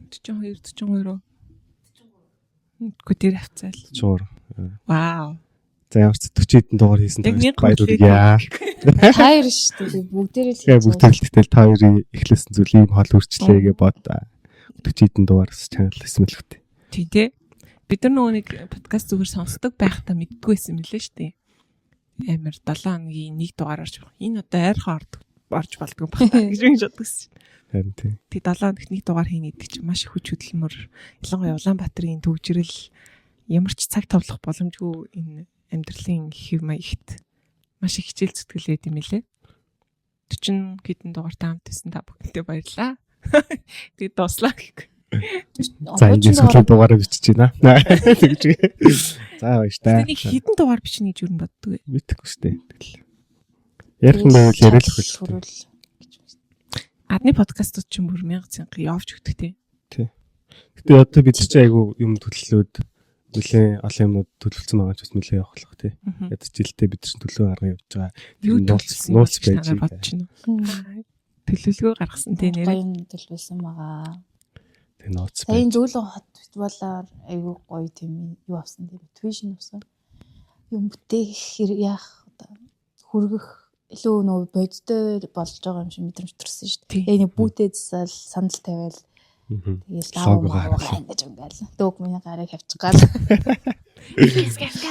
42 43 уу? Үгүй, тэр хавцаал. 43. Вау. За, ямар ч 40 хэдэн дугаар хийсэн Яг та нэг баяр хүргье. Таяр шүү дээ. Бүгдээрээ л Тэгээ бүгд л гэтэл та хоёрын эхлэсэн зүйл ийм хол үрчлээ гэ бод. 40 хэдэн дугаар чанал хийсэн мэл хөтэ. Тийм тий. Бид нар нөгөө нэг подкаст зүгээр сонсдог байхдаа мэддгүй байсан мөлий шүү дээ. Амар 7 хоногийн нэг дугаар орж байгаа. Энэ одоо ойрхон ордог орж болдгоо баг та гэж ингэж боддог шин. Харин тий. Тэг 7 хоногт нэг дугаар хийнэ гэдэг чинь маш их хүч хөдөлмөр. Ялангуяа Улаанбаатарын төвжирэл, ямар ч цаг товлох боломжгүй энэ амьдралын хэв маягт маш их хичээл зүтгэл байд юм лээ. 40 хэдэн дугаартай хамт байсан та бүхэндээ баярлалаа. Тэгээд дууслаа гэхгүй. За, энэ сүүлийн дугаараа бичиж байна. Тэгж. За, баяр та. Тэнийг хэдэн дугаар бичнэ гэж юу н боддог вэ? Мэдэхгүй шүү дээ. Тэгэл. Ярих юм байвал яриа л хөл. Гадны подкастууд ч бүр мянга цэнгэ явж өгдөг те. Гэтэ одоо бид чи айгу юм төлөлөөд нэлээ олон юмнууд төлөвлөсөн байгаа ч бас нэлээ явах болох тий. Ядаж жилдээ бид чинь төлөв гаргаа явж байгаа. Юу нууц төлөвлөсөн нууц гэж байж танаа бодож байна уу? Төлөвлөгөө гаргасан те Гоё нэрээ. юм төлөвлөсөн байгаа. Тэг нууц Сая байж. зөөлөн хот фестивалаар айгүй гоё тийм юу авсан, тийм мотивашн авсан. Юм бүтээх яах одоо хүргэх илүү нөө бодтой болж байгаа юм шиг мэдрэмж төрсөн шүү Тийм. дээ. Яг нэг бүтээ засаал сандал тавиал тэгэл Логого даваа харуулсан. ингэж ингээл дөөг миний гарыг хавчих гал.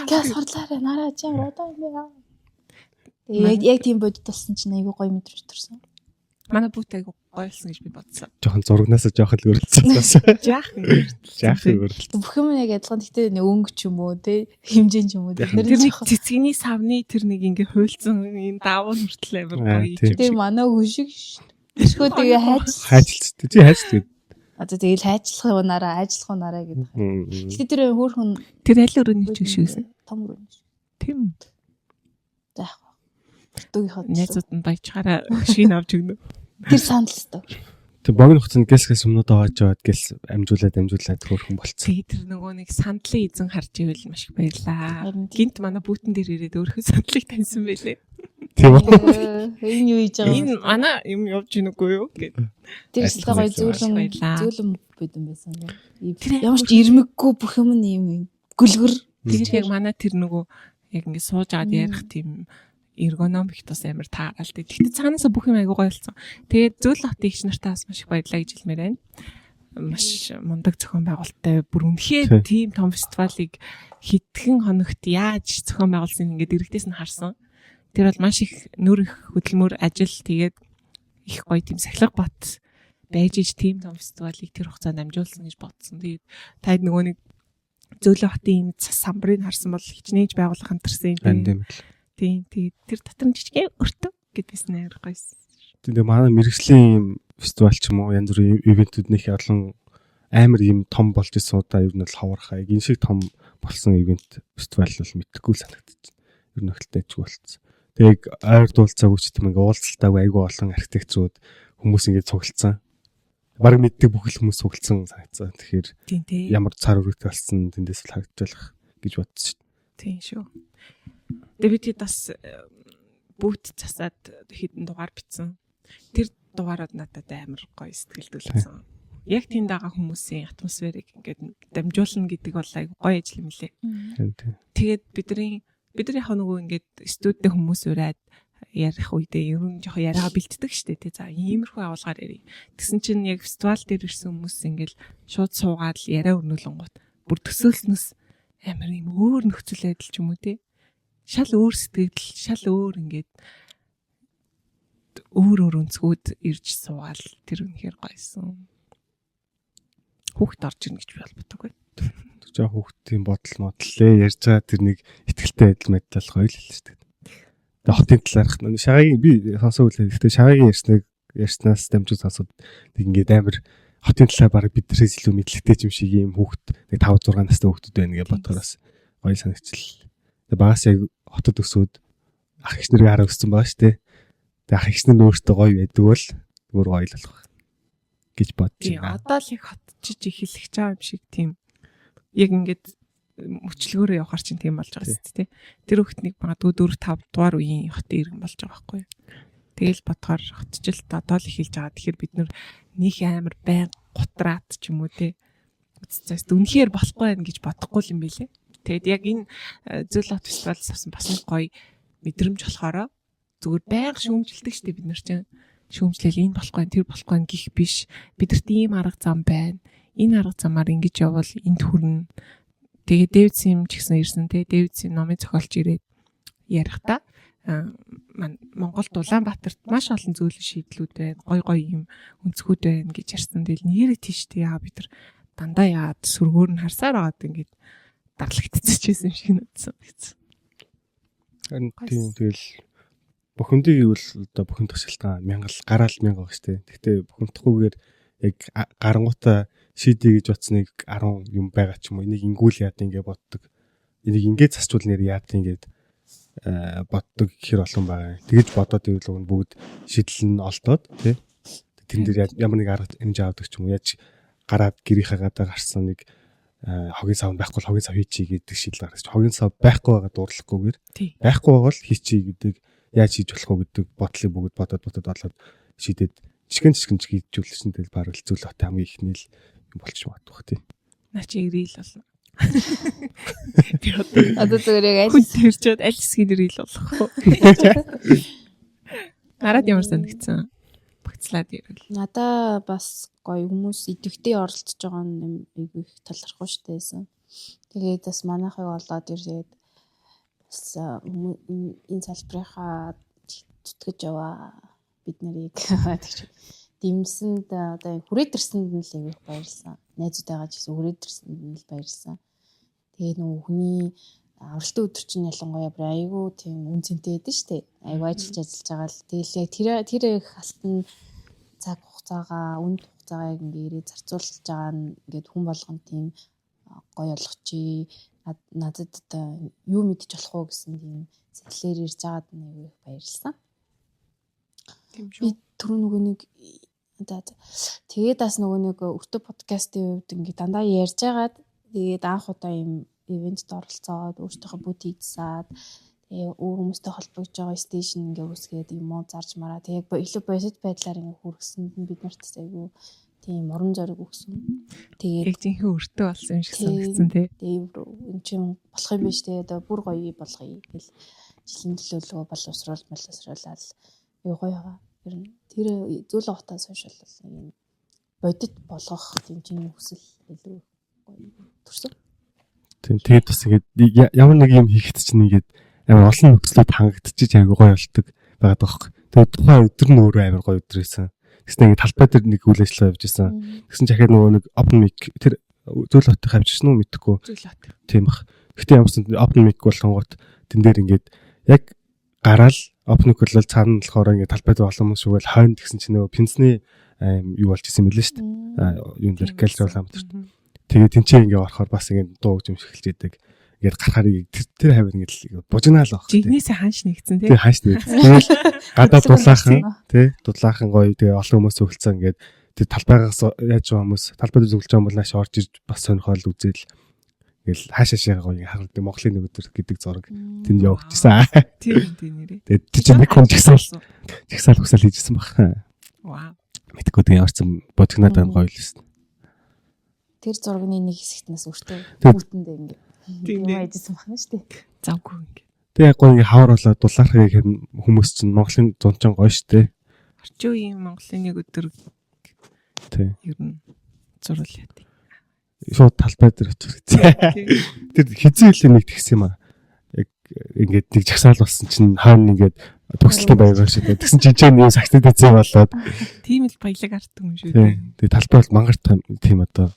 Газ хорлаарай нараа чи ямар удаа юм бэ? Тэгээ яг тийм бодит болсон чинь айгүй гоё мэдрэмж төрсөн. Манай бүт айгу гоё болсон гэж би бодсон. Жохон зурагнаас жохон л өрөлдсөн бас. Жаахан өрөлдсөн. Жаахан өрөлдсөн. Бүх юм яг адилхан, гэхдээ нэг өнгө ч юм уу те, хэмжээ ч юм уу Яг тэр Тэр нь нэг цэцгэний савны тэр нэг ингээ хуйлцсан энэ давуу хүртэл амар Аа, гоё. тийм. юм Тэр шиг. манай хөшиг шүү дээ. Өшгөө тэгээ хайж Хайчлц. Чи хайчлаа. Одоо тэгэл хайчлах унаараа, ажиллах унаараа гэдэг. Гэхдээ тэр хөөрхөн Тэр аль өрөөний ч шигсэн. Том өрөөний шиг. Тийм. За, яг. Дүүгийнхээ Найзууд нь баяжхаараа хөшгийг авч өгнө. Тэр сандал өстө. Тэг богино хугацаанд гэлс гэлс өмнөд аваад яваад гэлс амжуулаад амжуулаад хөөрхөн болцсон. Тэгээ тэр нөгөө нэг сандлын эзэн харж ивэл маш их баярлаа. Харин тийм. Гинт манай бүтэн дээр ирээд өөрхөн сандлыг таньсан байлээ. Тийм үү? Энэ юу хийж байгаа юм? Энэ манай юм явж ийн үгүй юу гэд. Тэр өстө гоё зөөлөн Баярлалаа. зөөлөн бидэн байсан. Тэр Ямар ч ирмэггүй, бүх юм нь юм гүлгэр. Тэгээд яг манай тэр нөгөө яг ингэ сууж агаад ярих тийм эргономикт бас амар таараал дээ. Гэхдээ цаанаасаа бүх юм айгуу гоё болсон. Тэгээд зөөл хотын эгч нартаа бас маш их баярлалаа гэж хэлмээр байна. Маш мундаг зохион байгуулалттай, бүр үнэхээр тийм том фестивалыг хэдхэн хоногт яаж зохион байгуулсан ингээд дэрэгдээс нь харсан. Тэр бол маш их нүр их хөдөлмөр ажил, тэгээд их гоё тийм сахилга бат байж иж тийм том фестивалыг тэр хугацаанд амжуулсан гэж бодсон. Тэгээд таад нөгөө нэг Зөөлөн хотын ийм цас самбарыг харсан бол хичнээн байгууллага хамтарсан юм. Харин тийм л. Тийм, тэгээд тэр дотор нь жижигэн өртөө гэд байсан, амар гоёсэн. Тэгээ манай мэрэгжлийн юм фестивал ч юм уу янз бүрийн ивентүүд нэг олон амар юм том болж исэн удаа ер нь бол ховор хаа. Энэ шиг том болсон ивент фестивал бол мэдэхгүй л санагдчих. Ер нь нөхөлтэй ч болцсон. Тэгээ ойр дуулцаагүй ч гэм ингээ уулзалтаагүй айгүй олон архитектрууд хүмүүс ингээ цуглдсан. Бараг мэддэг бүх л хүмүүс цуглдсан санагдсан. Тэгэхээр Тийм тий. ямар цар үргэлтэй болсон тэндээс л харагдаж гэж бодсон шүү дээ. Тийм шүү. Тэгээ би тэгэд бас бүгд засаад хэдэн дугаар бичсэн. Тэр дугаарууд надад амар гоё сэтгэл төлсөн. Яг тэнд байгаа хүмүүсийн атмосферыг ингээд дамжуулна гэдэг бол айгүй гоё ажил юм лээ. Харин тийм. Тэгээд бид нар яг нөгөө ингээд студид хүмүүс ураад ярих үедээ ер нь жоохон яриагаа бэлтдэг штэ тий. За, иймэрхүү агуулгаар ярив. Тэгсэн чинь яг фестивал дээр ирсэн хүмүүс ингээд шууд суугаад л яриа өрнүүлэнгуут бүр төсөөлснөөс амар юм өөр нөхцөл байдал ч юм уу тий. Шал өөр сэтгэл, шал өөр ингээд өөр өөр өнцгүүд ирж суугаал тэр үнэхээр гоёсон. Хүүхд орж ирнэ гэж би бол бодоагүй. Жоо хүүхдийн бодол модлээ ярьж байгаа тэр нэг ихтгэлтэй байдал мэдэл гоё л л шүү дээ. Тэгээ хотын талаарх шагагийн би сонсоогүй л. Гэхдээ шагагийн ярьснаас дамжуу сонсоод тэг ингээд амар хотын талаар бараг биднээс илүү мэдлэгтэй юм шиг юм хүүхд нэг 5 6 настай хүүхдүүд байна гэж бодохоор бас гоё санагчлал. Тэгээ багаас яг хотод өсөөд ах эгч нарыг хараа өссөн байгаа шүү дээ. Тэгээ ах эгч нар нь өөртөө гоё байдаг бол өөр гоё л болох гэж бодож Тийм, байна. одоо л их хотчиж эхэлэх чаа юм шиг тийм. Яг ингээд мөчлөгөөрөө явахар чинь тийм болж байгаа шүү дээ. Тэр хүүхднийг магадгүй 4 5 дугаар үеийн хотын иргэн болж байгаа байхгүй юу. Тэгэл бодохоор хотжилт одоо л эхэлж байгаа. Тэгэхээр бид нэр них амар байн гутраат ч юм уу те. Зээс үнэхээр болохгүй байх гэж бодохгүй юм билэ. Тэгэд яг энэ Зөөлөн хот фестивалаас авсан бас нэг гоё мэдрэмж болохоор зүгээр байнга шүүмжилдэг штэ бид нар чинь шүүмжлэл энэ болохгүй тэр болохгүй гих биш. Бидэрт ийм арга зам байна. Энэ арга замаар ингэж явбал энд хүрнэ. Тэгээ Дэвид Сим ч гэсэн ирсэн те. Дэвид Сим номын зохиолч ирээд ярихдаа Монголд Улаанбаатарт маш олон зөөлөн шийдлүүд байна. Гой гой юм өнцгүүд байна гэж ярьсан. Тэгэл нэрээ тийш тий яа бид нар дандаа яад сүргөөр нь харсаар агаад ингээд дарлагдчихсэн юм шиг надсан гэсэн. Харин тийм тэгэл бухимдыг гэвэл одоо бухимдах шалтгаан мянга гараал мянга байгаа шүү дээ. Гэхдээ бухимдахгүйгээр яг гарангуудаа шийдэ гэж бодсныг 10 юм байгаа ч юм уу. Энийг ингүүл яад ингэ боддог. Энийг ингэ засчвал нэр яад ингэ боддог хэр олон байгаа. Тэгэж бодоод ивэл уг нь бүгд шийдэл нь олдоод тий. Тэрэн дээр ямар нэг арга хэмжээ авдаг ч юм уу. Яаж гараад гэрийнхээ гадаа гарсан нэг хогийн сав байхгүй бол хогийн сав хийчихье гэдэг шийдэл гаргаж. Хогийн сав байхгүй байгаа дуурлахгүйгээр байхгүй байгаа бол хийчихье гэдэг яаж хийж болох вэ гэдэг бодлыг бүгд бодоод бодоод олоод шийдээд жижигэн жижигэн хийжүүлсэн тэгэл бараг л зүйл хот хамгийн ихний л юм болчих магадгүй бах тий. Наа чи ирээл болно. Би одоо зүгээр яг аль тэрчээд аль хэсгийг ирээл болох вэ? Нараад ямар санагдсан? Багцлаад ирвэл. Надаа бас гоё хүмүүс идэвхтэй оролцож байгаа нь айгүй их талархуу штээсэн. Тэгээд бас манайхыг олоод ирээд бас энэ салбарынхаа зүтгэж яваа бид нарыг тэгж дэмжсэнд одоо хүрээд ирсэнд нь л айгүй их баярлсан. Найзуудтайгаа ч гэсэн хүрээд ирсэнд нь л баярлсан. Тэгээ нөгөө хүний авралтын өдөр чинь ялангуяа бүр айгүй тийм үн цэнтэй байдаг шүү дээ. Айгүй ажиллаж ажиллаж байгаа л тэгэл яг тэр их халтан цаг хугацаагаа үн хугацаагаа яг ингээ ирээ зарцуулж байгаа нь ингээд хүн болгон тийм гоё болгочих надад одоо юу мэдчих болох уу гэсэн тийм сэтгэлээр ирж байгаад нь айгүй их баярлсан. Тийм шүү. Би түрүү нөгөө нэг за тэгээд бас нөгөө нэг өртөө подкастын хувьд ингээ дандаа ярьж байгаад тэгээд анх удаа юм ивентэд оролцоод өөртөөхөө бүт хийдсаад тэгээ өөр хүмүүстэй холбогдож байгаа стейшн ингээ үүсгээд юм уу зарж мараа тэгээ илүү бодит байдлаар ингээ хүргэсэнд нь бид нарт айгүй тийм урам зориг өгсөн. Тэгээд яг жинхэнэ өртөө болсон юм шиг санагдсан тий. Тэгээ эн чинь болох юм биш тий одоо бүр гоё болгоё гэл жилийн төлөөлгөө боловсруул боловсруулаад юу гоё байгаа. Ер нь тэр зөөлөн хотоос хойш бол нэг юм бодит болгох тийм чиний хүсэл илүү гоё төрсөн. Тийм тэгээд бас ингээд ямар нэг юм хийхэд чинь ингээд амар олон нөхцлүүд хангагдчихж айгүй гоё болдог байгаад байгаа хөөе. Тэгээд тухайн өдөр нь өөрөө амар гоё өдөр байсан. Тэгсэн ингээд талбай дээр нэг үйл ажиллагаа явж исэн. Тэгсэн чинь ахаад нөгөө нэг open mic тэр зөөл хотын хавжсан уу мэдэхгүй. Зөөл хот. Тийм бах. Гэтэ ямар ч open mic болонгоот тэн дээр ингээд яг гараал open mic бол цаана болохоор ингээд талбай дээр олон хүмүүс шүгэл хойно тэгсэн чинь нөгөө пенсний юу болж исэн мэлээ шүү дээ. Юун дээр галерей Улаанбаатарт. Тэгээд тэнцээ ингээ орохоор бас ингээ дуу гэж юм эхэлж идэг. Ингээд гарахаар тэр хавар ингээд бужигнаал баг. Жигнэсээ ханш нэгцэн тий. Тий ханш нэгцэн. Тэгэл гадаа дулаахан тий дулаахан гоё тэгээ олон хүмүүс зөвлөцсөн ингээд тэр талбайгаас яаж байгаа хүмүүс талбай дээр зөвлөж байгаа юм бол нааш орж ирж бас сонирхол үзэл ингээл хаашаа шигээ гоё харагддаг Монголын нэг өдөр гэдэг зураг тэнд явагдчихсан. Тийм тийм нэрээ. Тэгээд тэр чинь нэг хүн жигсаал хүсэл хийжсэн баг. Вау. Мэдгүй тэгээ ямар ч юм божигнаад байгаа гоё л байсан. Тэр зургийн нэг хэсэгтнээс өртөө хүүтэндээ ингээ Тийм юм ажилласан байна шүү дээ. Завгүй ингээ. Тэгээ яг гоё ингээ хавар болоод дулаахыг хүмүүс чинь Монголын зун чинь гоё шүү дээ. Орчин үеийн Монголын нэг өдөр Тий. Ер нь зурвал яа. Шууд талбай дээр очих хэрэгтэй. Тэр хизээ хэлээ нэг тэгсэн юм аа. Яг ингээд нэг жагсаал болсон чинь хаана ингээд төгсөлтийн баягаар шиг. Тэгсэн чинь чинь нэг сагсны дэцээ болоод Тийм л баялаг арддаг юм шүү. Тэгээ талбай бол мангар тийм одоо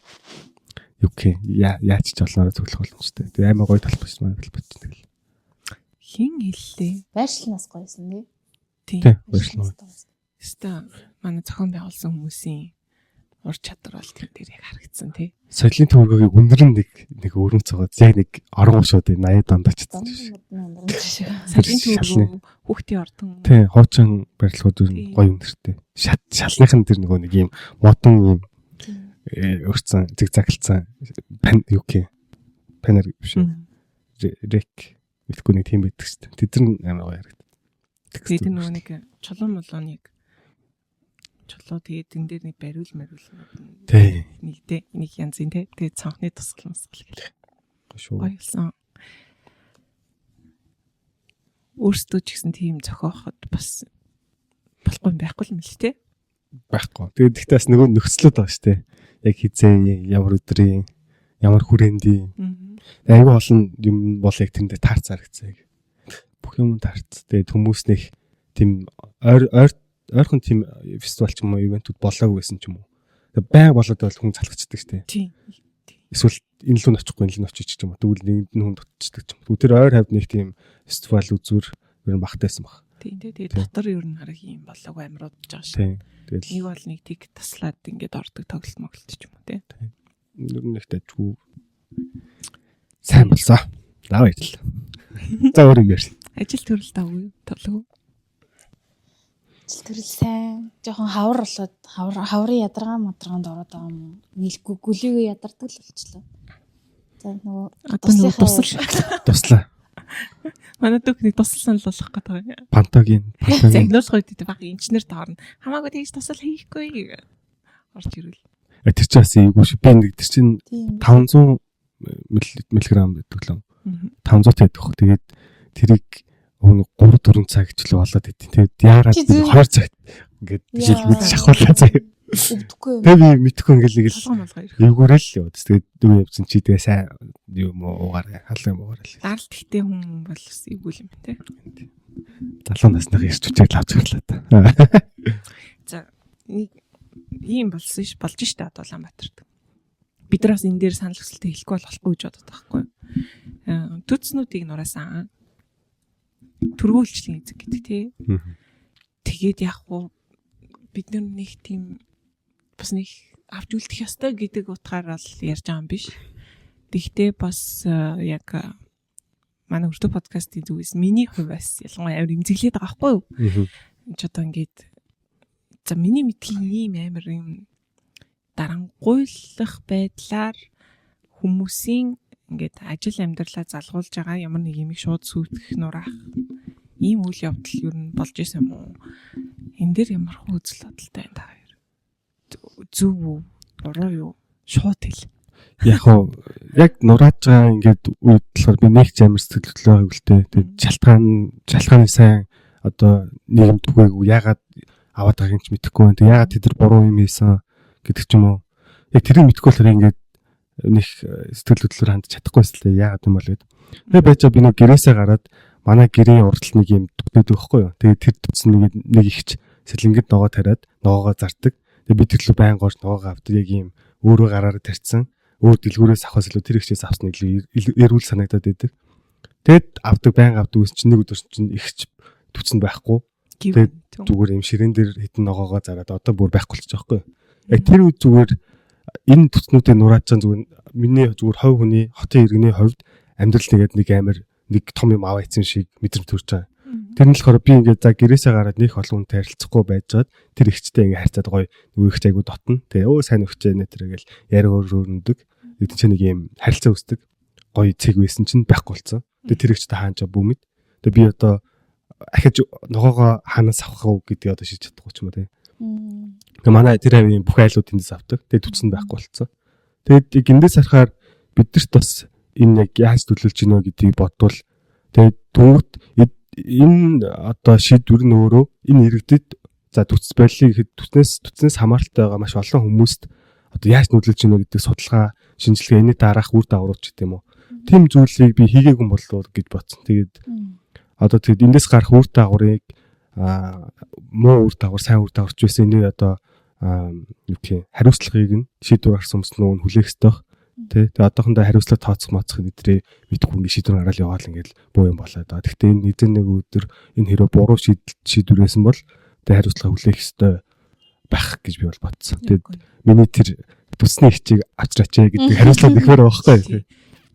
юу гэх яаж ч олноороо цуглах боломжтой. Тэгээ амар гоё талбай шүү манай талбай чинь тэгэл. Хин хэллээ? Байршлнаас гоёсэн тий. Тийм. Байршил. Өстө манай зохион байгуулсан хүмүүсийн ур чадвар бол тэр дээр яг харагдсан тий. Соёлын төвөргөгийг өндөр нь нэг өрөмц байгаа. Яг нэг орон шууд 80-ад онд очсон. Соёлын төвөргөө хүүхдийн ордон. Тий, хуучин барилгууд ер нь гоё өндөртэй. Шалных нь тэр нөгөө нэг юм модон юм өрцөн, зигзаглцсан пан юу гэх панер биш. Рек мэдгүй нэг тийм байдаг шүү дээ. Тэд нар амар гоё харагдав. Тэгээд нөгөө нэг чулуун мулууныг Чулуу тэгээд тэн дээр нэг бариул мариул Тий. нэг тэ нэг янзын тэ тэгээд цонхны тусгал мусгал гэх. Шүү. Гоё болсон. Өөрсдөө ч гэсэн тийм зохиоход бас болохгүй юм байхгүй юм л тэ. Байхгүй. Тэгээд гэхдээ бас нөгөө нөхцлүүд байгаа шүү дээ. Яг хизээ ямар өдрийн ямар хүрээндийн айгүй олон юм бол яг тэрэндээ таарц харагдсан яг. Бүх юм таарц. Тэгээд хүмүүс нэх тийм ойр ойр ойрхон тийм фестивал ч юм уу ивентүүд болоогүй байсан ч юм уу. Тэгээд байг болоод бол хүн залхацдаг шүү дээ. Тийм. Эсвэл энэ лүү нь очихгүй энэ лүү нь очиж ч юм уу. Тэгвэл нэгэнд нь хүн дутчихдаг ч юм уу. Тэр ойр хавьд нэг тийм фестивал үзүүр ер нь багтайсан баг. Тийм тэ. Тэгээд Тийм. дотор ер нь харах юм болоогүй амар удаж байгаа шүү. Тийм. Тэгэл Нэг бол нэг тик таслаад ингээд ордог тоглолт моглолт ч юм уу тэ. ер нь их дайггүй сайн болсон. За баярлалаа. За өөр юм ярьсан. Ажил төрөл давгүй юу? Толгоо. Ажил төрөл сайн. Жохон хавар болоод хавар хаврын ядаргаа мадаргаанд ороод байгаа юм уу? Нийлгүй гүлийгээ ядардаг л болчлоо. За нөгөө Одоо нөгөө туслынхаа тусал. Туслаа. Манай дүүхний тусал санал болгох гэдэг байгаа. Пантогийн пантогийн Загнуулах үед тэ баг инженер тоорно. Хамаагүй тэгж тусал хийхгүй. Орж ирвэл. Тэр чинь бас эйгүү шүү. Би нэг тэр чинь Тийм. 500 мг байдаг лөө. 500 байдаг хөх. Тэгээд тэрийг өн 3 4 цаг ч л болоод идэв. Тэгээд яагаад Чи би зүү- 2 цагт ингээд жилгүүд шахуулаа заяа. Өвдөхгүй юм. Тэгээд би мэдхгүй ингээд нэг л Толгой молгоо ирэх. эйгүүрэл л яваад. Тэгээд дүү явсан чи тэгээ сайн юм уугаарай. Халуун юм уугаарай. Даралт ихтэй хүн бол бас эвгүй юм тэ. Залуу насныхаа ирч хүчийг л авч гарлаа та. За нэг ийм болсон ш болж штэ одоо Улаанбаатарт. Бид нар бас энэ дээр санал хүсэлтээ хэлэхгүй бол болохгүй гэж бодод байхгүй юу? Төцнүүдийг нураасан. Төргөөлчлийн эзэг гэдэг тий. Тэгээд яг уу бид нар нэг тийм бас нэг авч үлдэх ёстой гэдэг утгаар бол ярьж байгаа юм биш. Тэгтээ бас яг манай өртөө подкастын зүгээс миний хувьас ялангуяа амар имзэглээд байгаа байхгүй юу? Энд ч одоо ингээд за миний мэдхийн ийм амар юм дарангуйлах байдлаар хүмүүсийн ингээд ажил амьдралаа залгуулж байгаа ямар нэг юмыг шууд сүйтгэх нураах ийм үйл явдал ер нь болж исэн юм уу? Энэ дээр ямар хөө үзэл бодолтой байна та хоёр? Зөв үү? Буруу юу? Шууд хэл. Яг хоо яг нурааж байгаа ингээд үед болохоор би нэг ч амар сэтгэл хөдлөл байгааг л дээ. Тэгээд шалтгааны сайн одоо нийгэм түгээгүй ягаад аваад байгааг нь ч мэдэхгүй байна. Тэгээд ягаад тэд нар буруу юм хийсэн гэдэг ч юм уу. Яг тэрийг мэдэхгүй болохоор ингээд нэг сэтгэл хөдлөлөөр хандж чадахгүй байсан л дээ. Ягаад юм бол гэд. Тэгээд байж би нэг гэрээсээ гараад манай гэрийн урдтал нэг юм дүгнээд өгөхгүй юу. Тэгээд тэр дүгсэн нэг ихч сэлэнгэд ногоо тариад ногоогоо зардаг. Тэгээд би тэр лүү байн гоож ногоогоо авдаг. Яг ийм өөрөө гараараа тарьсан. Өөр дэлгүүрээс авахаас илүү тэр ихчээс авсан илүү эрүүл санагдаад байдаг. Тэгэд авдаг байн авдаг үс чинь нэг өдөр чинь ихч түцэн байхгүй. Тэгээд зүгээр юм ширээн дээр хитэн ногоогоо зараад одоо бүр байхгүй болчих жоохгүй. Яг тэр үед зүгээр энэ түцнүүдийг нурааж чан зүгээр миний зүгээр хов хүний хотын иргэний хувьд амьдрал нэгэд нэг амар нэг том юм аваа ийцэн шиг мэдрэмж төрж байгаа. Тэр нь болохоор би ингээд за гэрээсээ гараад нэг олон хүнтэй харилцахгүй байжгаад тэр ихчтэй ингээд харьцаад гоё нөгөө ихч айгуу дотно. Тэгээ өө сайн өгчээ нэ тэр ингээл яриа өөр өрнөдөг. Тэгтэн чинь нэг юм харилцаа үүсдэг. Гоё цэг байсан чинь байхгүй болсон. Тэгээ тэр ихчтэй хаан ч бүүмэд. Тэгээ би одоо ахиж ногоогоо хаанаас авах уу гэдгийг одоо шийдэж чадахгүй ч юм уу тий. Тэгээ манай тэр хавийн бүх айлууд эндээс авдаг. Тэгээ түцэн байхгүй болцсон. Тэгээд эндээс харахаар бидэрт бас энэ яг яаж төлөөлж гинэ гэдгийг бодвол тэгээд түнхт энэ одоо шийдвэр нь өөрөө энэ иргэдэд за түц байдлыг гэхэд түцнээс хамааралтай байгаа маш олон хүмүүст одоо яаж нөлөөлж гинэ гэдэг судалгаа шинжилгээ энэ дараах үр дагаврууд ч гэдэм үү. Тийм зүйлийг би хийгээгүй юм болов уу гэж бодсон. Тэгээд одоо тэгэд эндээс гарах үр дагаврыг муу үр дагавар, сайн үр дагаварч байсан энэ одоо юу гэх юм хариуцлагыг нь шийдвэр гаргасан хүмүүс нь хүлээх ёстой. Тэ. Тэгээ одоохондоо хариуцлага тооцох моцох гэдрээ мэдхгүй ингээ шийдвэр гараал яваал ингээл буу юм болоо даа. Гэхдээ энэ эзэн нэг өдөр энэ хэрэг буруу шийдвэр байсан бол тэгээ хариуцлага хүлээх ёстой байх гэж би бол бодсон. Тэгээд миний тэр төсний хичээг авчраач ээ гэдэг хариуцлага нэхмээр байгаа байхгүй.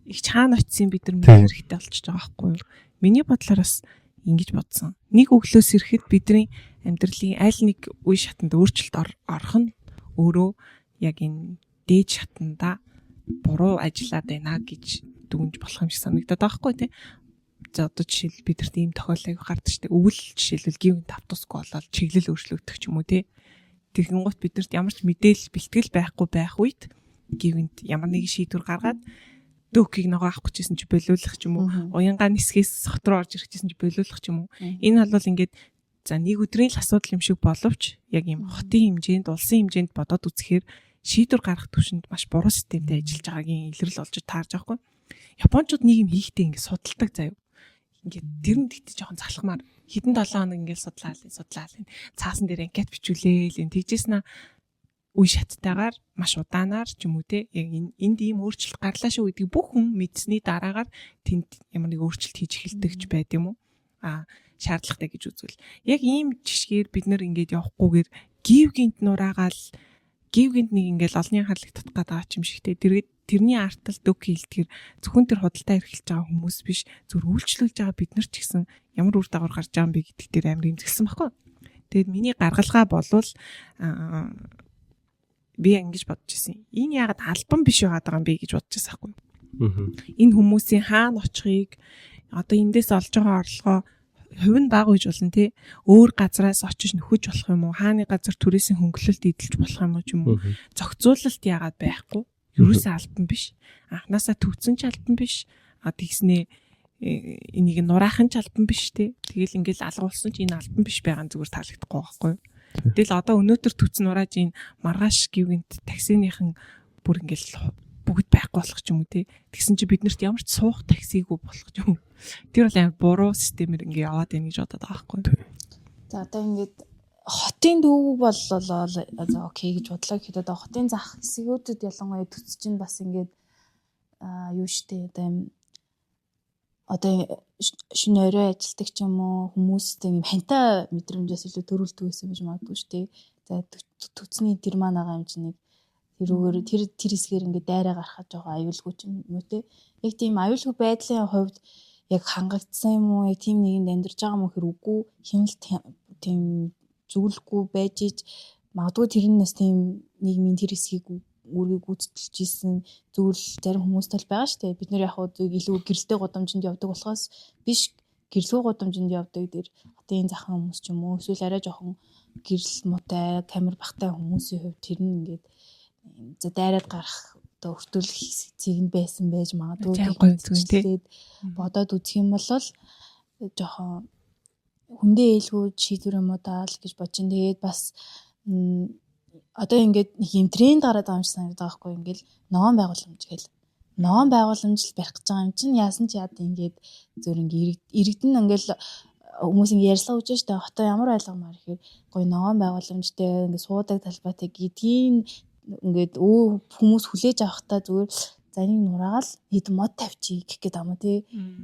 Их чаана очисон бид нар мэдэх хэрэгтэй болчихж байгаа байхгүй юу? Миний бодлоор бас ингэж бодсон. Нэг өглөөс ирэхэд бидний амьдралын аль нэг үе шатанд өөрчлөлт орох нь өөрөө яг энэ дээд шатанда буруу ажиллаад байна гэж дүгнж болох юм шиг санагдаад байгаа хгүй тий. За одоо жишээл бидэрт ийм тохиолдол гардаг шүү дээ. Өвөл жишээлбэл гівэн тавтусгүй болоод чиглэл өөрчлөгдөх ч юм уу тий. Тэгэнгүүт биднэрт ямар ч мэдээлэл бэлтгэл байхгүй байх үед гівэнд ямар нэгэн шийдвэр гаргаад дөөкийг ногоо авах гэжсэн чи болиулах ч юм уу, уянгаа нисгээс сот руу орж ирэх гэсэн чи болиулах ч юм уу. Энэ бол ингээд за нэг өдрийн л асуудал юм шиг боловч яг юм хотын хэмжээнд, улсын хэмжээнд бодоод үзэхээр шийдвэр гаргах түвшинд маш буруу системтэй ажиллаж байгаагийн илрэл олж таарж байгаа хгүй. Японочууд нэг юм хийхдээ ингээд судалдаг заяа. Ингээд тэр нь тэгтээ жоохон залхмаар хэдэн 7 хоног ингээд судлаал. Цаасан дээр анкет бичүүлээл энэ тэгжсэн аа үе шаттайгаар маш удаанаар ч юм уу те яг энд ийм өөрчлөлт гарлаа шүү гэдгийг бүх хүн мэдсэний дараагаар тэнд ямар нэг өөрчлөлт хийж эхэлдэг ч байд юм уу а шаардлагатай гэж үзвэл яг ийм жишгээр бид нар ингээд явахгүйгээр гів гинт нураагаал гів гинт нэг ингээд олонний анхаарлыг татах гээд байгаа ч юм шиг те тэргээд тэрний артал дөг хийлдэхэр зөвхөн тэр худалдаа эрхэлж байгаа хүмүүс биш зүр үйлчлүүлж байгаа бид нар ч гэсэн ямар үр дагавар гарч байгаа юм бэ гэдэг дээр амар эмзэглсэн баггүй. Тэгээд миний гаргалгаа болвол би ингэж бодож ирсэн. Энэ яагаад албан биш байгаад байгаа юм бэ гэж бодож байсан байхгүй. Энэ хүмүүсийн хаана очихыг одоо эндээс олж байгаа орлогоо хувь нь бага үеж болно тий. Өөр газраас очиж нөхөж болох юм уу? Хааны газар түрээсийн хөнгөлөлт эдэлж болох юм уу ч юм уу? Зохицуулалт яагаад байхгүй? Юусаа албан биш. Анханасаа төвцөн ч албан биш. А тэгснээ энийг нураахын ч албан биш тий. Тэгэл ингээл алгуулсан ч энэ албан биш байгаа нь зүгээр таалагдахгүй байхгүй юу? Тэгэл одоо өнөөдөр төцөн нурааж энэ маргааш гівгэнт таксиныхан бүр ингээл бүгд байхгүй болох ч юм уу те. Тэгсэн чи биднэрт ямар ч суух таксигүй болох ч юм уу. Тэр бол амар буруу системээр ингээ яваад байна гэж бодоод байгаа байхгүй. За одоо ингээд хотын дүүг бол за окей гэж бодлоо гэхэд одоо хотын зах хэсгүүдэд ялангуяа төц чинь бас ингээд юу штэ одоо юм одоо шинэ орой ажилтдаг ч юм уу хүмүүстэй юм хантай мэдрэмжээс илүү төрүүлдэг байсан гэж магадгүй шүү дээ. За төцний тэр маань байгаа юм чинь нэг тэрүүгээр тэр тэр хэсгээр ингээд дайраа гарахад жоохон аюулгүй ч юм уу те. Яг тийм аюулгүй байдлын хувьд яг хангагдсан юм уу? Яг тийм нэгэнд амьдарч байгаа мó хэр үгүй хяналт тийм зөвлөхгүй байж ич магадгүй тэр нь бас тийм нийгмийн тэр хэсгийг үүргийг гүйцэтгэлж исэн зүйл зарим хүмүүст бол байгаа шүү дээ. Бид нэр яг хуу илүү гэрэлтэй гудамжинд явдаг болохоос биш гэрлгүй гудамжинд явдаг тэр хотын захан хүмүүс ч юм уу эсвэл арай жоохон гэрэл муутай, камер бахтай хүмүүсийн хувьд тэр нь ингээд за дайраад гарах одоо өртөөлөх цэг нь байсан байж магадгүй тэгээд бодоод үзэх юм бол жоохон хүндээ ээлгүй шийдвэр юм уу даа л гэж бодчин. Тэгээд бас одоо ингээд нэг юм тренд гараад байгаа юм шиг санагдаад байгаа байхгүй ингээл ногоон байгууламж гэл ногоон байгууламж л барих гэж байгаа юм чинь яасан ч яад ингээд зөөр ингээ иргэдэн ингээл хүмүүс ингээ ярьслага өгч штэ хотоо ямар ойлгомоор ихээр гоё ногоон байгууламжтай ингээ суудаг талбайтай гэдгийг ингээд өө хүмүүс хүлээж авахтаа зүгээр за энийг нураагаал хэд мод тавьчих гэх гээд байгаа юм тий.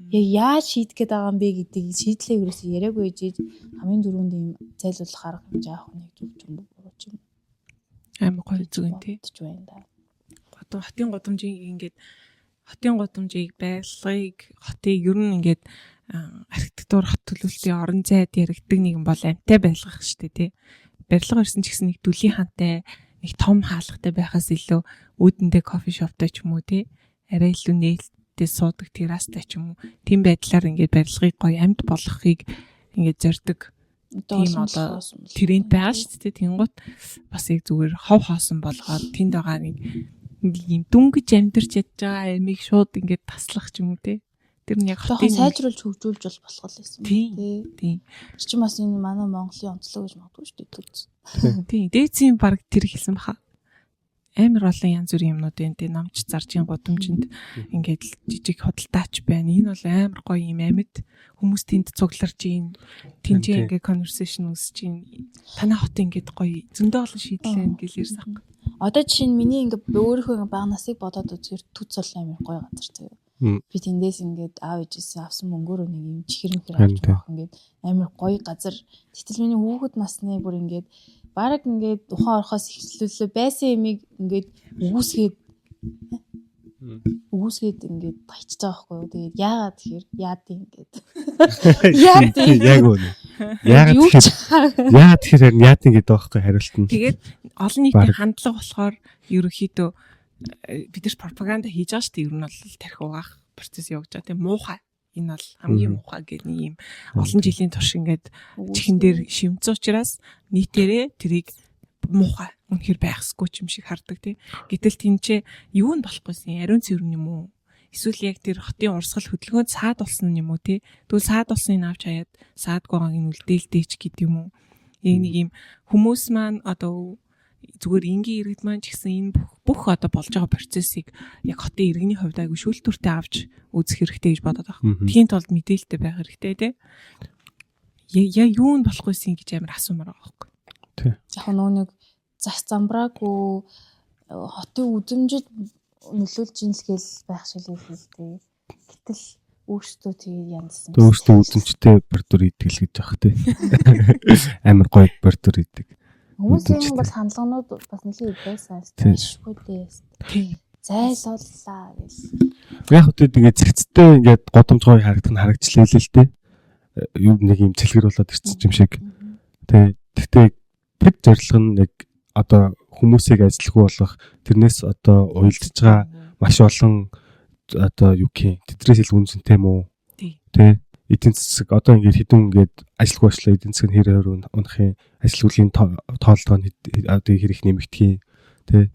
Яг яаж шийдэх гээд байгаа юм бэ гэдгийг шийдлээ ерөөсөө яриаггүй ижиж хамгийн түрүүнд ийм зайлуулах арга хэмжээ авах нэг зүг юм буруу ч юм. Амар гоё зүг юм тий. Бодож байна да. Одоо хотын гудамжийг ингээд хотын гудамжийг байрлалыг хотыг ер нь ингээд архитектур хот төлөвлөлтийн орон зайд яригддаг нэгэн бол амьтай байлгах штэ тий. Барилга барьсан ч гэсэн нэг дүлийн хантай нэг том хаалгатай байхаас илүү үүдэндээ кофе шоптой ч юм уу тий. Арай илүү нээлттэй суудаг террастай ч юм уу. Тийм байдлаар ингээд барилгыг гоё амьд болгохыг ингээд зорддог тийм одоо тренд байгаа шүү дээ. Тэнгуут бас яг зүгээр хов хоосон болгоод тэнд байгаа нэг юм дүнгэж амьдарч ядж байгаа амийг шууд ингээд таслах ч юм уу те. Тэр нь яг хотын сайжруулж хөгжүүлж бол болох л байсан тий. Тийм. Тэр чинь бас энэ манай Монголын онцлог гэж магадгүй шүү дээ төц. Тийм. Дээдсийн баг тэр хэлсэн баха. Амар олон янз бүрийн юмнууд байна те. Намч заржийн гудамжинд ингээд л жижиг худалдаач байна. Энэ бол амар гоё юм амьд хүмүүс тэнд цугларч ийн тэнцээ ингээд conversation үүсэж ийн. Танай хот ингээд гоё зөндөө олон шийдлээ ингээд ярьсан ах. Одоо жишээ нь миний ингээд өөрийнхөө ингээд бага насыг бодоод үзэхээр төц бол амар гоё газар заяа. Би тэндээс ингээд аав ээжээс авсан мөнгөөрөө нэг юм чихэр мэхэр авч явах ингээд амар гоё газар. Гэтэл миний хүүхэд насны бүр ингээд бараг ингээд ухаан орохоос эхлүүлээ байсан ямиг ингээд үгүйсгээд ингээд хайчиж байгаа байхгүй юу. Тэгээд яагаад тэгэхээр яад юм ингээд. Яад юм. Яг үнэ. Яагаад тэгэхээр яагаад тэгэхээр харин яад юм гэдэг байхгүй хариулт нь. Тэгээд олон нийтийн хандлага болохоор ерөнхийдөө бид нар пропаганда хийж байгаа шүү дээ. Ер нь бол тархи угаах процесс явагдаж байгаа. Тийм муухай. Энэ бол хамгийн муухай гэх нэг юм олон жилийн турш ингээд чихэн дээр шимцэн учраас нийтээрээ тэрийг муухай үнэхэр байхсгүй ч юм шиг хардаг тий. Гэтэл тэнцээ юу нь болохгүйсэн ариун цэвэр юм уу? Эсвэл яг тэр хотын урсгал хөдөлгөөнд саад болсон юм уу тий? Тэгвэл саад болсныг авч хаяад саадгүй байгааг нь үлдээлтэй ч гэдэг юм уу? Яг нэг юм хүмүүс маань одоо зүгээр энгийн иргэд маань ч гэсэн энэ бүх одоо болж байгаа процессыг яг хотын иргэний хувьд айгүй шүүлтүүртэй авч үзэх хэрэгтэй гэж бодоод байгаа. Тхийн тулд мэдээлэлтэй байх хэрэгтэй тий. Я юу нь болохгүйсэн гэж амар асуумаар байгаа байхгүй. Тий. Яг нөө нэг зас замбраагүй хотын үзэмжид нөлөөлж ийн л гээл байх шиг л л дээ. Гэтэл өөрсдөө тэгээ янзсан. Өөрсдөө үзэмжтэй бордор идэг л гэж яах тий. Амар гоё бордор идэг. Хүмүүсийн бол хандлаганууд бас нэлээд байсан. Ашгүй дээ. Зайлууллаа гэл. Яг үгүй ингээд цэгцтэй ингээд годомж гоё харагдах нь харагдчихлаа л дээ. Юу нэг юм цэлгэр болоод ирсэн юм шиг. Тэ тэгтээ тэр зорилго нь яг одоо хүмүүсийг ажилгүй болгох тэрнээс одоо уялдж байгаа маш олон одоо юу гэх юм тэдрээс илүү үнцэнтэй юм уу? Тэ эдийн засаг одоо ингээд хэдэн ингээд ажилгүй болчлаа эдийн засаг нь хэр өөр унах юм ажилгүйлийн тооллого нь одоо хэр их нэмэгдэх юм тэ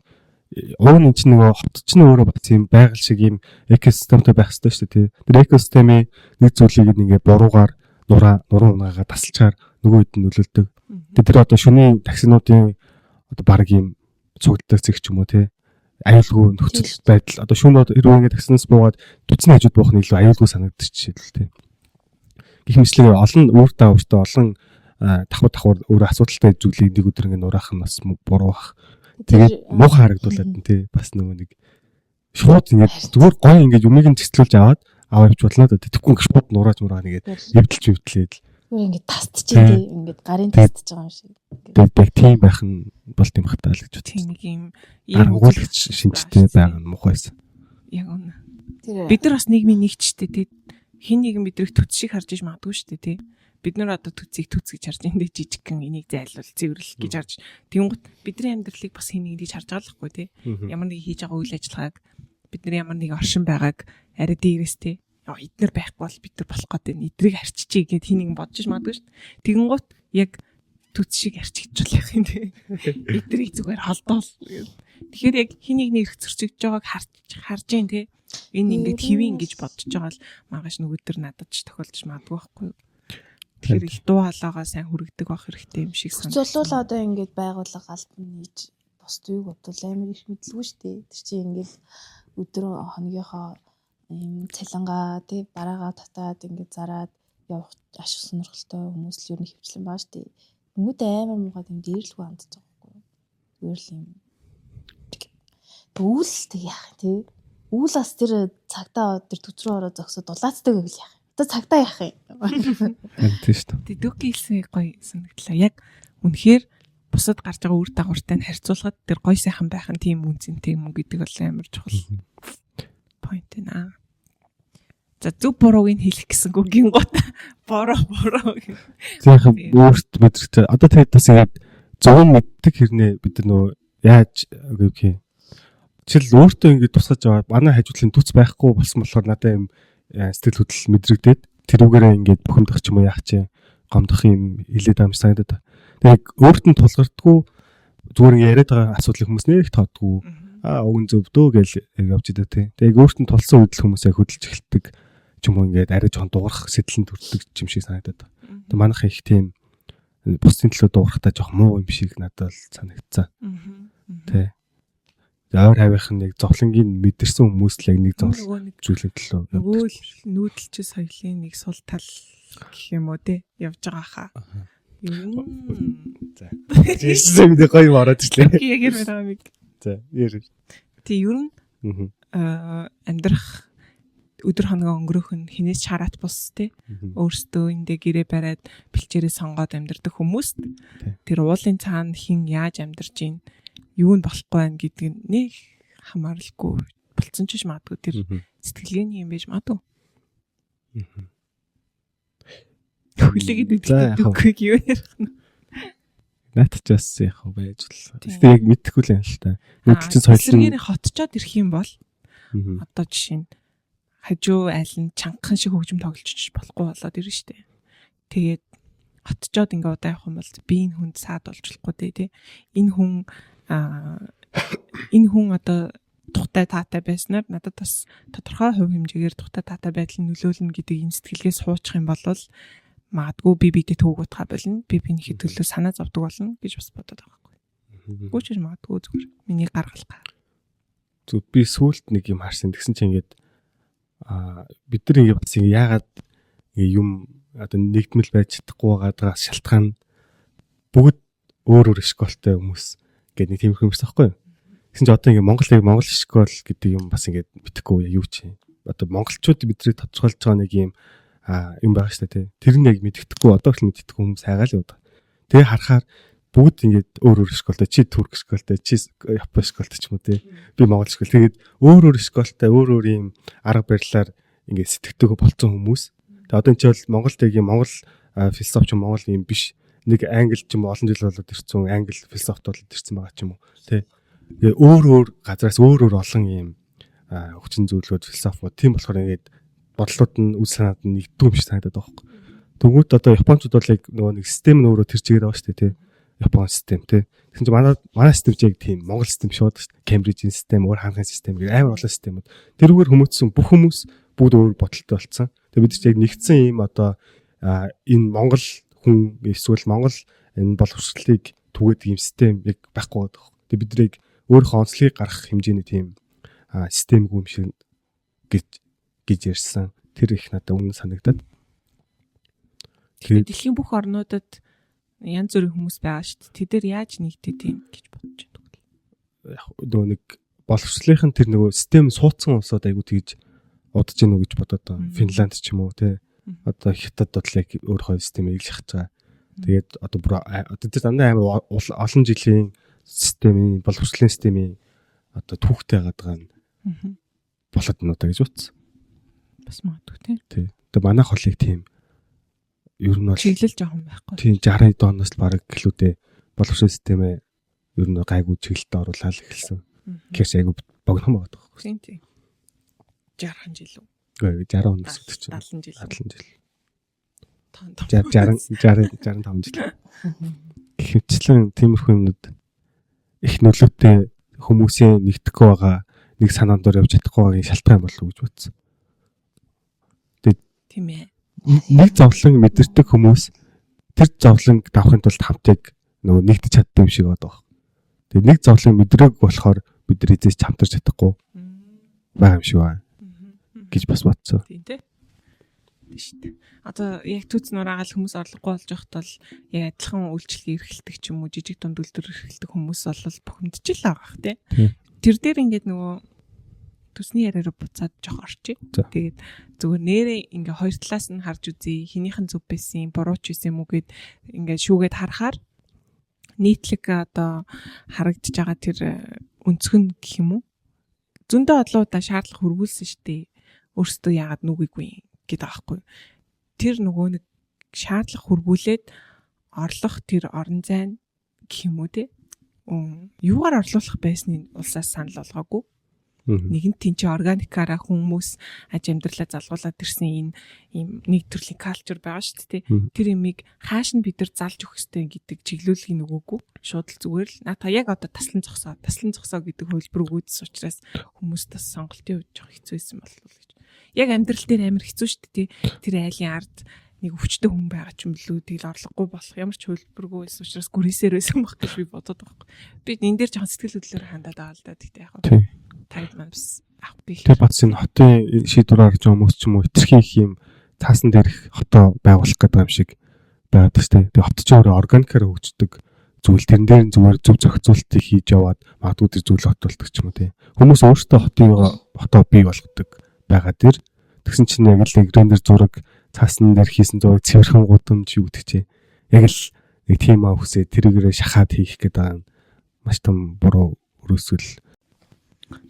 уг нь чинь нөгөө хот чинь өөрөө бас юм байгаль шиг юм экосистемтэй байх хэрэгтэй шүү дээ тий. Тэр экосистемийн нэг зүйлийг ингээд буруугаар нуруу унаагаа тасалчаар нөгөө хэд нь нөлөөлдөг. Тэгээ тэр одоо шөнийн таксинуудын одоо баг юм цугладаг зэг ч юм уу тий. Аюулгүй нөхцөл байдал одоо шөнө хэрвээ ингээд таксинаас буугаад төцний хажууд буух нь илүү аюулгүй санагдчих жишээлбэл тий. Гэх мэтлэг олон үр дагавартай олон давхар өөр асуудалтай зүйлийг нэг өдөр ингээд нураах нь бас буруу бах. Тэгээд муухай харагдуулаад нь тий бас нөгөө нэг шууд ингээд зүгээр гоё ингээд юмыг нь цэцлүүлж аваад явж бодлоо да. Тэгэхгүй ингээд шууд нурааж мураа нэгээд эвдэлж эвдлээд зүгээр ингээд тасдчих тий ингээд гарын тасдж байгаа юм шиг. Тэгээд яг тийм байх нь бол тийм хатаа л гэж бодсон. Тийм нэг юм угуулагч шинжтэй байгаа нь муухай байсан. Яг үнэ. Бид нар бас нийгмийн нэгчтэй тий. Хин нэгэн бидрийг төц шиг харж иж магадгүй шүү дээ тий. Бид нар одоо төцийг төц гэж харж эндээ жижигхэн энийг зайлуул цэвэрлэх гэж харж тэгэнгүүт бидний амьдралыг бас хин нэг гэж харж байгаа л хгүй тий. Ямар нэг хийж байгаа үйл ажиллагааг бид нар ямар нэг оршин байгааг арай дээрээс тий. Эднэр байхгүй бол бид нар болох гээд байна. Эдрийг арччихъя гэд хин нэгэн бодож магадгүй шүү дээ. Тэгэнгүүт яг төц шиг арчигдчихвал яах юм те. Эдрийг зүгээр холдоол. Тэгэхээр яг хин нэг нэрх зөрчигдөж байгааг харж гин те. Энэ ингээд хэвийн гэж бодож байгаа л маргааш нөгөөдөр надад ч тохиолдож магадгүй байхгүй юу. Тэгэхээр их дуу хоолойгоо сайн хүргэдэг байх хэрэгтэй юм шиг санагдав. Зөвлөл одоо ингээд байгууллага албан нээж бусд юуг бодвол амар их мэдлгүй шүү дээ. Тэр чинь ингээд өдөр хоногийнхоо ийм цалингаа тий бараагаа татаад ингээд зараад явах ашиг сонирхолтой хүмүүс л ер нь хөвчлэн байгаа шүү дээ. Хүмүүст амар муухай тийм дээрлгүй хандж байгаа байхгүй юу. Зүгээр л юм. Өвөл тэг яах тий. Өвөл бас тэр цагтаа тэр төц рүү ороод зогсоод дулаацдаг байвал яах юм. Одоо цагтаа яах юм. Тийм шүү дээ. Тэг дүүки хэлсэн гоё санагдлаа. Яг үнэхээр бусад гарч байгаа үр дагавартай нь харьцуулахад тэр гоё сайхан байх нь тийм үнцэнтэй юм уу гэдэг бол амар чухал point байна. За зөв бурууг нь хэлэх гэсэнгүй гингууд бороо. За яг өөрт мэдрэгч одоо тэгээд бас ингээд 100 мэддэг хэрнээ бид нар нөгөө яаж гэх юм. Жишээл өөртөө ингээд тусгаж аваад манай хажуудлын төц байхгүй болсон болохоор надад юм сэтгэл хөдлөл мэдрэгдээд тэрүүгээрээ ингээд бухимдах ч юм уу яах чи гомдох юм хилээд байгаа юм шиг санагдаад. Тэгээд өөрт нь тулгардгүй зүгээр ингээд яриад байгаа асуудлыг хүмүүс нэх тоодгүй. Аа уг нь зөв дөө гэж явж идэв тий. Тэгээд өөрт нь тулсан үед л хүмүүс яг хөдөлж эхэлдэг ч юм уу ингээд арай жоохон дуурах сэтлэн төрдөг юм шиг санагдаад. Тэгээд манайх их тийм бусдын төлөө дуурахтаа жоохон муу юм шиг надад бол санагдсан. Тий. Ойр хавийнх нь яг зовлонгийн мэдэрсэн хүмүүс л яг нэг зовлон зүйлийн төлөө нөгөө л нүүдэлч соёлын нэг сул тал гэх юм уу те явж байгаа хаа. За. Жишээ мэдээ гоё юм ороод ирлээ. Яг ярмаар байгаа юм. За, яар. Тий, ер нь амьдрах өдөр хоногоо өнгөрөөх нь хинээс шараат бус те өөрсдөө эндээ гэрээ бариад бэлчээрээ сонгоод амьдардаг хүмүүст тэр уулын цаана хин яаж амьдарч ийн юу нь болохгүй байна гэдг нь нэг хамааралгүй болцсон ч магадгүй тэр сэтгэлгээний юм байж магадгүй. Хүлээгээд идэх юу ярих нь. Наад ч бас яг байж л. Гэтэ яг мэдэхгүй л юм л та. Нүүдэлчин соёл нь хотчоод ирэх юм бол одоо жишээ нь хажуу айл нь чангахан шиг хөгжим тоглолцож болохгүй болоод ирнэ штэ. Тэгээд Отчоод ингээ удаа явах юм бол би энэ хүнд саад болж болохгүй дээ тий. Энэ хүн энэ хүн одоо тухтай таатай байснаар надад бас тодорхой хувь хэмжээгээр тухтай таатай байдал нөлөөлнө гэдэг энэ сэтгэлгээ суучих юм бол магадгүй би биедээ төвөг утгаа болно. Би биенийхээ төлөө санаа зовдөг болно гэж бас бодод байгаа байхгүй. Гүч магадгүй зүгээр миний гаргалгаа. Зүг би сүулт нэг юм харсан. Тэгсэн чинь ингээд бид нар ингээд бас ингээд яагаад ингээд юм одоо нэгдмэл байж чадахгүй байгаагаас шалтгаан бүгд өөр өөр школтой хүмүүс гэдэг нэг тийм хүмүүс байхгүй юу? Тэгсэн чинь одоо ингээд Монгол яг Монгол школ гэдэг юм бас ингээд мэдэхгүй юу чи. Одоо монголчууд бидний тодорхойлж байгаа нэг юм юм байгаа шүү дээ тий. Тэр нь яг мэддэхгүй одоо л мэддэхгүй хүмүүс хайгаал яваад. Тэгээ харахаар бүгд ингээд өөр өөр школтой, чи турк школтой, чи япон школтой ч юм уу тий. Би монгол школ. Тэгээд өөр өөр школтой, өөр өөр юм арга барилаар ингээд сэтгэдэг болцсон хүмүүс. Тэгээ одоо энэ чи бол Монголд яг юм Монгол философи ч Монгол юм биш. Нэг англи ч юм олон жил болоод ирсэн, англи философи болоод ирсэн байгаа ч юм уу тий. Тэгээ өөр өөр газраас өөр өөр олон юм хүчин зүйлүүд философиуд тийм болохоор ингээд бодлууд нь үл санаад нь нэгдүү юм шиг санагдаад байгаа байхгүй. Тэгвэл одоо японочууд бол яг нөгөө нэг систем нь өөрөө тэр чигээр байгаа шүү дээ тий. Япон систем тий. Тэгсэн чинь манай систем ч яг тийм Монгол систем биш шүү дээ. Кембрижийн систем, өөр ханхын систем гэх амар олон системүүд. Тэрүүгээр хүмүүцсэн бүх хүмүүс бүгд өөр бодолтой болсон. Тэгээ бид ч яг нэгдсэн ийм одоо энэ Монгол хүн эсвэл Монгол энэ боловсролыг түгээдэг ийм систем яг байхгүй байгаа. Тэгээ бид нарыг өөрийнхөө онцлогийг гаргах хэмжээний тийм системгүй юм шиг гэж ярьсан. Тэр их надад үнэн санагдаад. Тэгээд дэлхийн бүх орнуудад янз бүрийн хүмүүс байгаа шүү дээ. Тэд нар яаж нэгдэв юм гэж бодож байна. Яг нөгөө нэг боловсролынх нь тэр нөгөө систем суудсан улсууд айгуу тэгж удаж гин үү гэж бодоод байгаа. Финланд ч юм уу тий. Одоо Хятад бол яг өөрийнхөө системийг л шахаж байгаа. Тэгээд одоо бүр одоо тэр дандаа амар олон жилийн системийн боловсролын системийн одоо түүхтэй байгаа нь болоод байна уу гэж утсан. Бас магадгүй тий. Тий. Тэгээ манайх бол яг тийм ер нь бол чиглэл жоохон байхгүй. Тийм 60 оноос л бараг гэлүүдээ боловсрол системээ ер нь гайгүй чиглэлд оруулаад эхэлсэн. Гэвч айгүй богино байгаа байхгүй. Тийм тийм. 60 жил үү? Үгүй 60 оноос гэдэг чинь 70 жил. 70 жил. 60 60 65 жил. Гэх мэтчлэн тиймэрхүү юмнууд их нөлөөтэй хүмүүсийн нэгдэхгүй байгаа нэг санаан дээр явж чадахгүй байгаагийн шалтгаан болов уу гэж бодсон. Тийм ээ. Нэг зовлон мэдэрдэг хүмүүс тэр зовлон давахын тулд хамтыг нөгөө нэгдэж чаддаг юм шиг байгаа. Тэгээ нэг зовлон мэдрээгүй болохоор бид нар эзэж хамтарч чадахгүй байгаа юм шиг байна гэж бас бодсон. Тийм тий. Тийм шүү дээ. Одоо яг түүц нураагаал хүмүүс орлогогүй болж байхад бол яг адилхан үйлчлэг эрхэлдэг ч юм уу жижиг дунд үйлдвэр эрхэлдэг хүмүүс бол бухимдж л байгаа бах тий. Тэр дээр ингээд нөгөө төсний яриа руу буцаад жоох орчих. Тэгээд зүгээр нэрээ ингээ хоёр талаас нь харж үзье. Хинийх нь зөв байсан, буруу ч байсан юм уу гэд ингээ шүүгээд харахаар нийтлэг одоо харагдаж байгаа тэр өнцгөн гэх юм уу? Зөндөө олон удаа шаардлага хөргүүлсэн шүү дээ. Өөрсдөө яагаад нүгээггүй гэдэг аахгүй. Тэр нөгөө нэг шаардлага хөргүүлээд орлох тэр орон зай гэх юм уу те? Юугаар орлуулах байсныг улсаас санал болгоогүй. Нэгэнт тийм чи органикаараа хүмүүс аж амьдралаа залгуулад ирсэн энэ ийм нэг төрлийн калчер байгаа шүү дээ. Тэр имийг хааш нь бид нар залж өгөх ёстой гэдэг чиглүүлгийг нөгөөгүй. Шууд л зүгээр л наата яг одоо таслан зогсоо, таслан зогсоо гэдэг хөлбөр өгөөдсөн учраас хүмүүст бас сонголтын хувьд жоох хэцүү байсан болов уу гэж. Яг амьдрал дээр амар хэцүү шүү дээ. Тэр айлын ард нэг өвчтөй хүн байгаа ч юм лүү тэгэл орлогогүй болох ямар ч хөлбөргүй байсан учраас гүрээсээр байсан баг гэж би бодод байгаа байхгүй. Би энэ дээр жоохон сэтгэл хөдлөлөөр хандаад байгаа л да. Тэгтээ яг таад маань бас авах би. Тэгээ бац энэ хотын шийдвэр гаргаж байгаа хүмүүс ч юм уу хитрхи их юм цаасан дээрх хотоо байгуулах гэдэг юм шиг байгаад шүү дээ. Тэгээ хот ч өөрөө органикаар хөгждөг зүйл тэрэн дээр нь зүгээр зөв зохицуултыг хийж яваад магадгүй тэр зүйл хот болдог ч юм уу тий. Хүмүүс өөрсдөө хотын хотоо бий болгодог байгаа дэр тэгсэн чинь яг л нэг рендер зураг цаасан дээр хийсэн зураг цэвэрхэн гудамж юу гэдэг чинь яг л нэг тийм аа хүсээ тэрийгээрээ шахаад хийх гэдэг байгаа нь маш том буруу өрөөсгөл.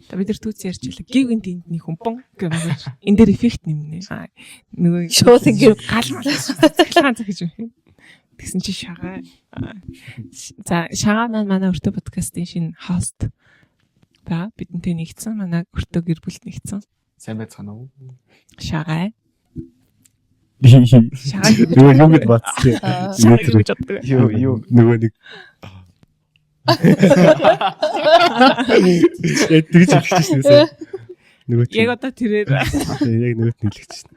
Та бид нар түүц ярьж байлаа. Гів энд энд нэг хүн бон гэмээр. Энэ дээр эффект нэмнэ. Нөгөө шууд ингэ гал малсан гэж юм. Тэгсэн чи шагаа. За шагаа маань манай өртөө подкастын шинэ хост ба бидэнтэй нэгдсэн. Манай өртөө гэр бүлд нэгдсэн. Сайн байцгаана уу? Шагаа. Шагаа Нөгөө юм гэд бодсон. Шагаа гэж боддог. Юу юу Нөгөө нэг Яг тэгж хэлчихсэн шээ. Нөгөө Яг одоо тэрээр яг нөгөөт нь хэлчихсэн.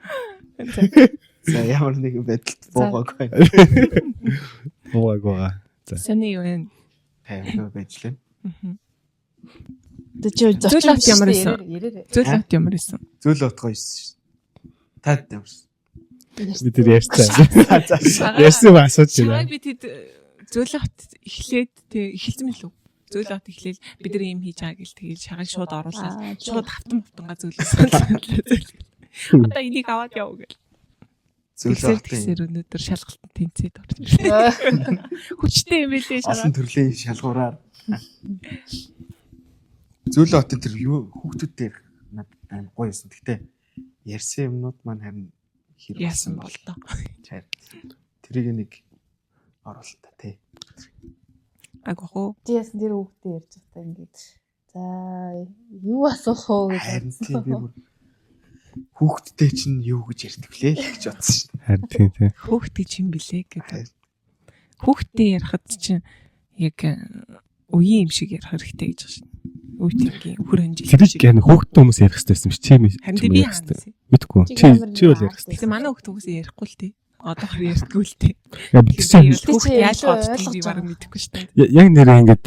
За ямар нэгэн байдалд буугаагүй. Буугааг байгаа. За. Сони юу вэ? Тайван байж лээ. Тэ чи зочин Зөөл авт ямар байсан? Ярээрээ. Зөөл авт ямар байсан? Зөөл отгоо ирсэн шүү. Та ямарсан. Би тэр ярьсан. За за. Ярьсан ба асууж Шагааг байна. би тэд зөөл авт эхлээд тэг эхэлсэн мэлүү? Зөөл авт эхлээл бид нар ийм хийж байгаа гэл тэгэл шагааг шууд оруулаад шууд хавтан хавтангаа зөөлөсөн. Одоо энийг аваад яв гэл. Зөөл Тэгсэр отын тэгсэр өнөөдөр шалгалтанд тэнцээд орж ирлээ. Хүчтэй юм билээ олон шагаа. төрлийн шалгуураар. Зөөл отын тэр юу хүүхдүүд дээр надад амар гоё байсан. Гэтэ ярьсан юмнууд маань харин хэр Яасан бол тоо. Харин тэрийг нэг оруулалт та тий. Аг уу. Чи яасан тэр хүүхдээ ярьж байхдаа ингээд за юу асуух уу гэж Харин тийм би бүр хүүхдтэй чинь юу гэж ярьдаг лээ л гэж бодсон шүү дээ. Харин тийм тийм. Хөөхт гэж юм билээ гэдэг. Харин. Хүүхдээ ярихад чинь яг үеийн юм шиг ярих хэрэгтэй гэж байна шин. Үеийн үхэр ханжил. Тэрийг яг хөөхтөн хүмүүс ярих хэрэгтэй байсан биш чи юм. Харин би ярих хэрэгтэй. хаана. Мэдгүй. Чи Чи ямар чи бол нэг ярих хэрэгтэй. Гэтэ манай хүүхд үгүйсээ ярихгүй л тий. Одоохор ярьдгүй л тий. Яг бид чинь Гэтэ чи Хүүхд яаж илүү боддгийг би ойлгож бараг байгаа. мэдэхгүй шүү дээ. яг нэрээ ингээд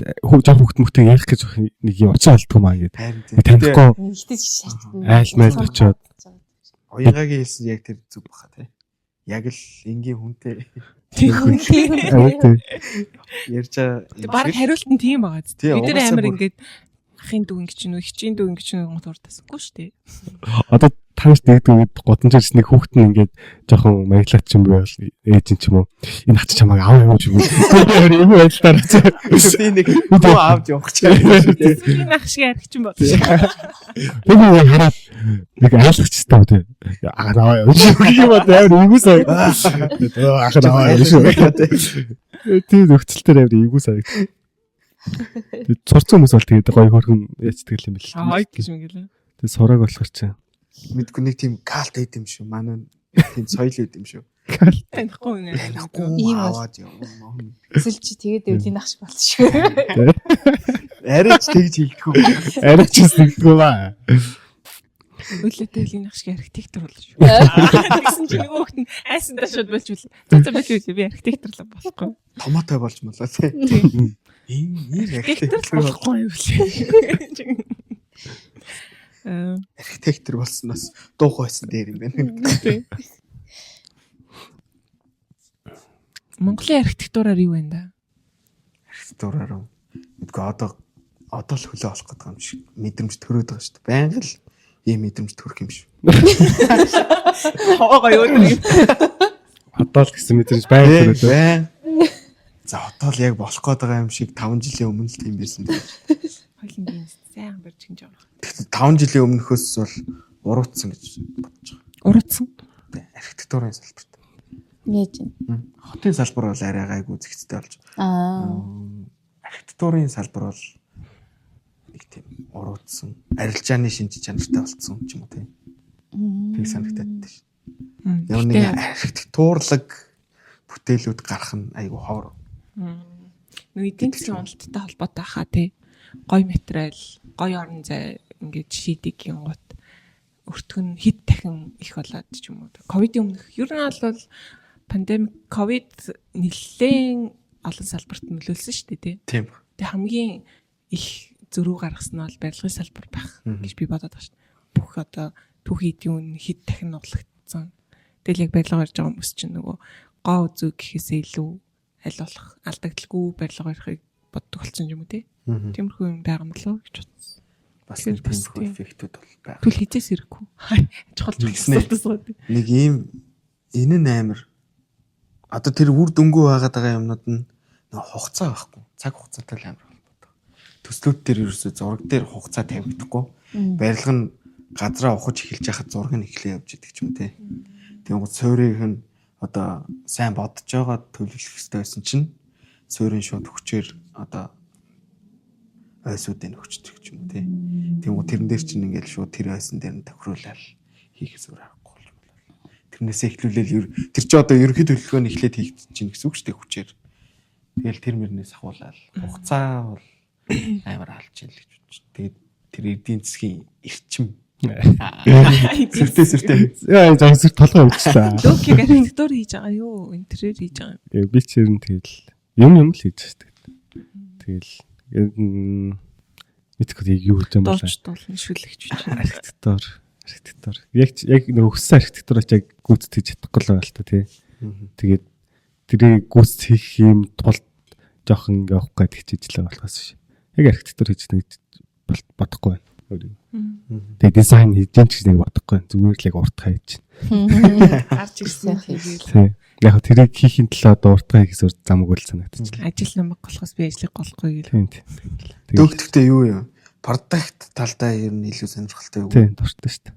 жоох хүүхд мөхтэй ярих гэж нэг юм очиж алдгүй маа ингээд. Харин тийм. Би танихгүй Гэтэ чи шаардсан. Айл майл очиод. Уянгагийн хэлсэн яг тэр зүг баха тий. Яг л энгийн хүнтэй Тийм. ярьж байгаа юм Бараг шиг. хариулт нь тийм байгаа зү. Тий, Бид нар угаасаа амар бүр- ингээд ахын дүү ингэж нү, хичийн дүү ингэж нү гот уртасгүй шүү дээ. Одоо та нарт нэгдэг ингээд годамжаар нэг хүүхэд нь ингээд жоохон маяглаач юм бол ээж нь ч юм уу энэ хат чамайг аав юм уу юм байдлаар Би нэг хүү авч явах ч юм. Сүүлийн ах шиг арих чинь болно. Тэр нэг хараад нэг айлгах ч таа тий. Аа наваа юм юм бод амар эвгүй санагд. Аа наваа юм шүү. Тийм нөхцөл дээр амар эвгүй санагд. Тэгээд сурцсан хүмүүс бол тэгээд гоё хөрхөн яцдаг юм бэл. Аа гэж мэнгэлээ. Тэгээд сураг болохоор чи. Мэдгүй нэг тийм калт байд юм шүү. Манай тийм соёл байд юм шүү. Танихгүй нэ. Танихгүй Ийм бол. аваад явна. Эсвэл чи тэгээд өвлийн ах шиг болсон шүү. Арай ч тэгж хэлдэхгүй. Арай ч нэгдгүй ба. Өглөөтэй л энэ ах шиг архитектор болно шүү. Тэгсэн чинь нөгөө хүүхэд нь айсандаа шууд болж үлээ. За за болж үлээ. Би архитектор л болохгүй. Томатой болж молоо тий. Ийм ийм Архитектор л болохгүй юм лээ. Архитектор болсноос дуу хойсон дээр юм байна. Тий. Монголын архитектураар юу вэ да? Архитектураар уу. Мэдгүй одоо л хөлөө олох гэдэг юм шиг мэдрэмж төрөөд байгаа шүү дээ. Байнга л ийм мэдрэмж төрөх юм шүү. Хоогоо юу гэдэг. Одоо л гэсэн мэдрэмж байг төрөөд. Байн. За одоо л яг болох гээд байгаа юм шиг 5 жилийн өмнө л тийм байсан дээ. Хойлонгийн сайн барьж гинж байгаа. Тэгэхдээ 5 жилийн өмнөхөөс бол уруудсан гэж бодож байгаа. Уруудсан. Тэ, Архитектурын салбарт. Яаж юм? Хотын салбар бол арай гайгүй зэгцтэй болж. Аа. Архитектурын салбар бол нэг тийм уруудсан, арилжааны шинж чанартай болцсон ч юм уу тийм. Тэг санагтаад байна шин. Ямар нэг архитектурлаг бүтээлүүд гарах нь айгүй ховор. Нөгөө эдийн засгийн уналттай холбоотой хаа тий. Гой материал, гой орон зай ингээд шийдэг гингут өртгөн хэд дахин их болоод ч юм уу. Ковидын өмнөх ер нь бол пандемик ковид нэлээд олон салбарт нөлөөлсөн шүү дээ тий. Тийм. Тэгээ хамгийн их зөрүү гаргасан нь бол барилгын салбар байх Мгм. гэж би бодоод байгаа шин. Бүх одоо түүхий эдийн үн хэд дахин нуглагдсан. Тэгэл яг барилга барьж байгаа хүмүүс чинь нөгөө гоо үзүү гэхээсээ илүү аль болох алдагдaltaгүй барилга барихыг боддог болсон юм уу тий. Тиймэрхүү юм байгаа юм болоо гэж бодсон. Бас нэг Тэгэхээр бас тиймэрхүү тийм. эффектүүд бол байгаа. Тэгвэл хизээс ирэхгүй. Чухал чухал Тэгснэ. асуултаас гоо. Нэг ийм энэ нь амар одоо тэр үр дүнгүй байгаад байгаа юмнууд нь нэг хугацаа байхгүй. Цаг хугацаатай л амар холбоотой. Төслүүд дээр ерөөсөө зураг дээр хугацаа тавигдахгүй. Барилга нь газраа ухаж эхэлж байхад зураг нь эхлэе явж идэг ч юм те. Тэнгууд суурийг нь одоо сайн бодож байгаа төлөвлөх хэрэгтэй байсан чинь суурийн шууд хүчээр одоо ойсуудыг хүчдэг ч юм уу те. Тэнгууд тэрэн дээр чинь ингээл шууд тэр ойсон дээр нь тохируулаад хийх зүгээр аргагүй болж байна. Тэрнээсээ эхлүүлээл тэр чи одоо ерөнхий төлөвлөгөө нь эхлээд хийгдэж чинь гэсэн үг шүү дээ хүчээр. Тэгэл тэр мөрнээс ахуулаад хугацаа бол амар алж ийн л гэж бодож. Тэгээд тэр эдийн засгийн эрчим сүртэй. Яа, жаа сүр толгой өвчлээ. Логик архитектур хийж байгаа юу? Интерьер хийж байгаа юм. Би ч ер нь тэгэл юм л хийж шүү дээ. Тэгэл мэдгүй яг юу гэж юм бол. Дууч дуулна шүлэгч биш. Архитектур. Яг нөгөө өссөн архитектураач яг гүйцэтгэж чадахгүй л байгаа л та тий. Тэгээд тэрийг гүйцэтгэх юм тулд жоохон ингээ явах гээд хичээж л байгаа болохоос биш. Яг архитектур хийж нэг бодохгүй байна. Тэгээд дизайн хийж юм ч гэж нэг бодохгүй байна. Зүгээр л яг уртгаа хийж. Гарч ирсэн хийгээл. Тий. Яг тэрийг хийхин төлөө одоо уртгаа хийхээс өөр замгүй л санагдчихлаа. Ажил намайг болохоос би ажлыг голохгүй гэл. Тийм. Дөгдөгтэй юу юм? Продакт талдаа ер нь илүү сонирхолтой юу? Тийм, дуртай шүү дээ.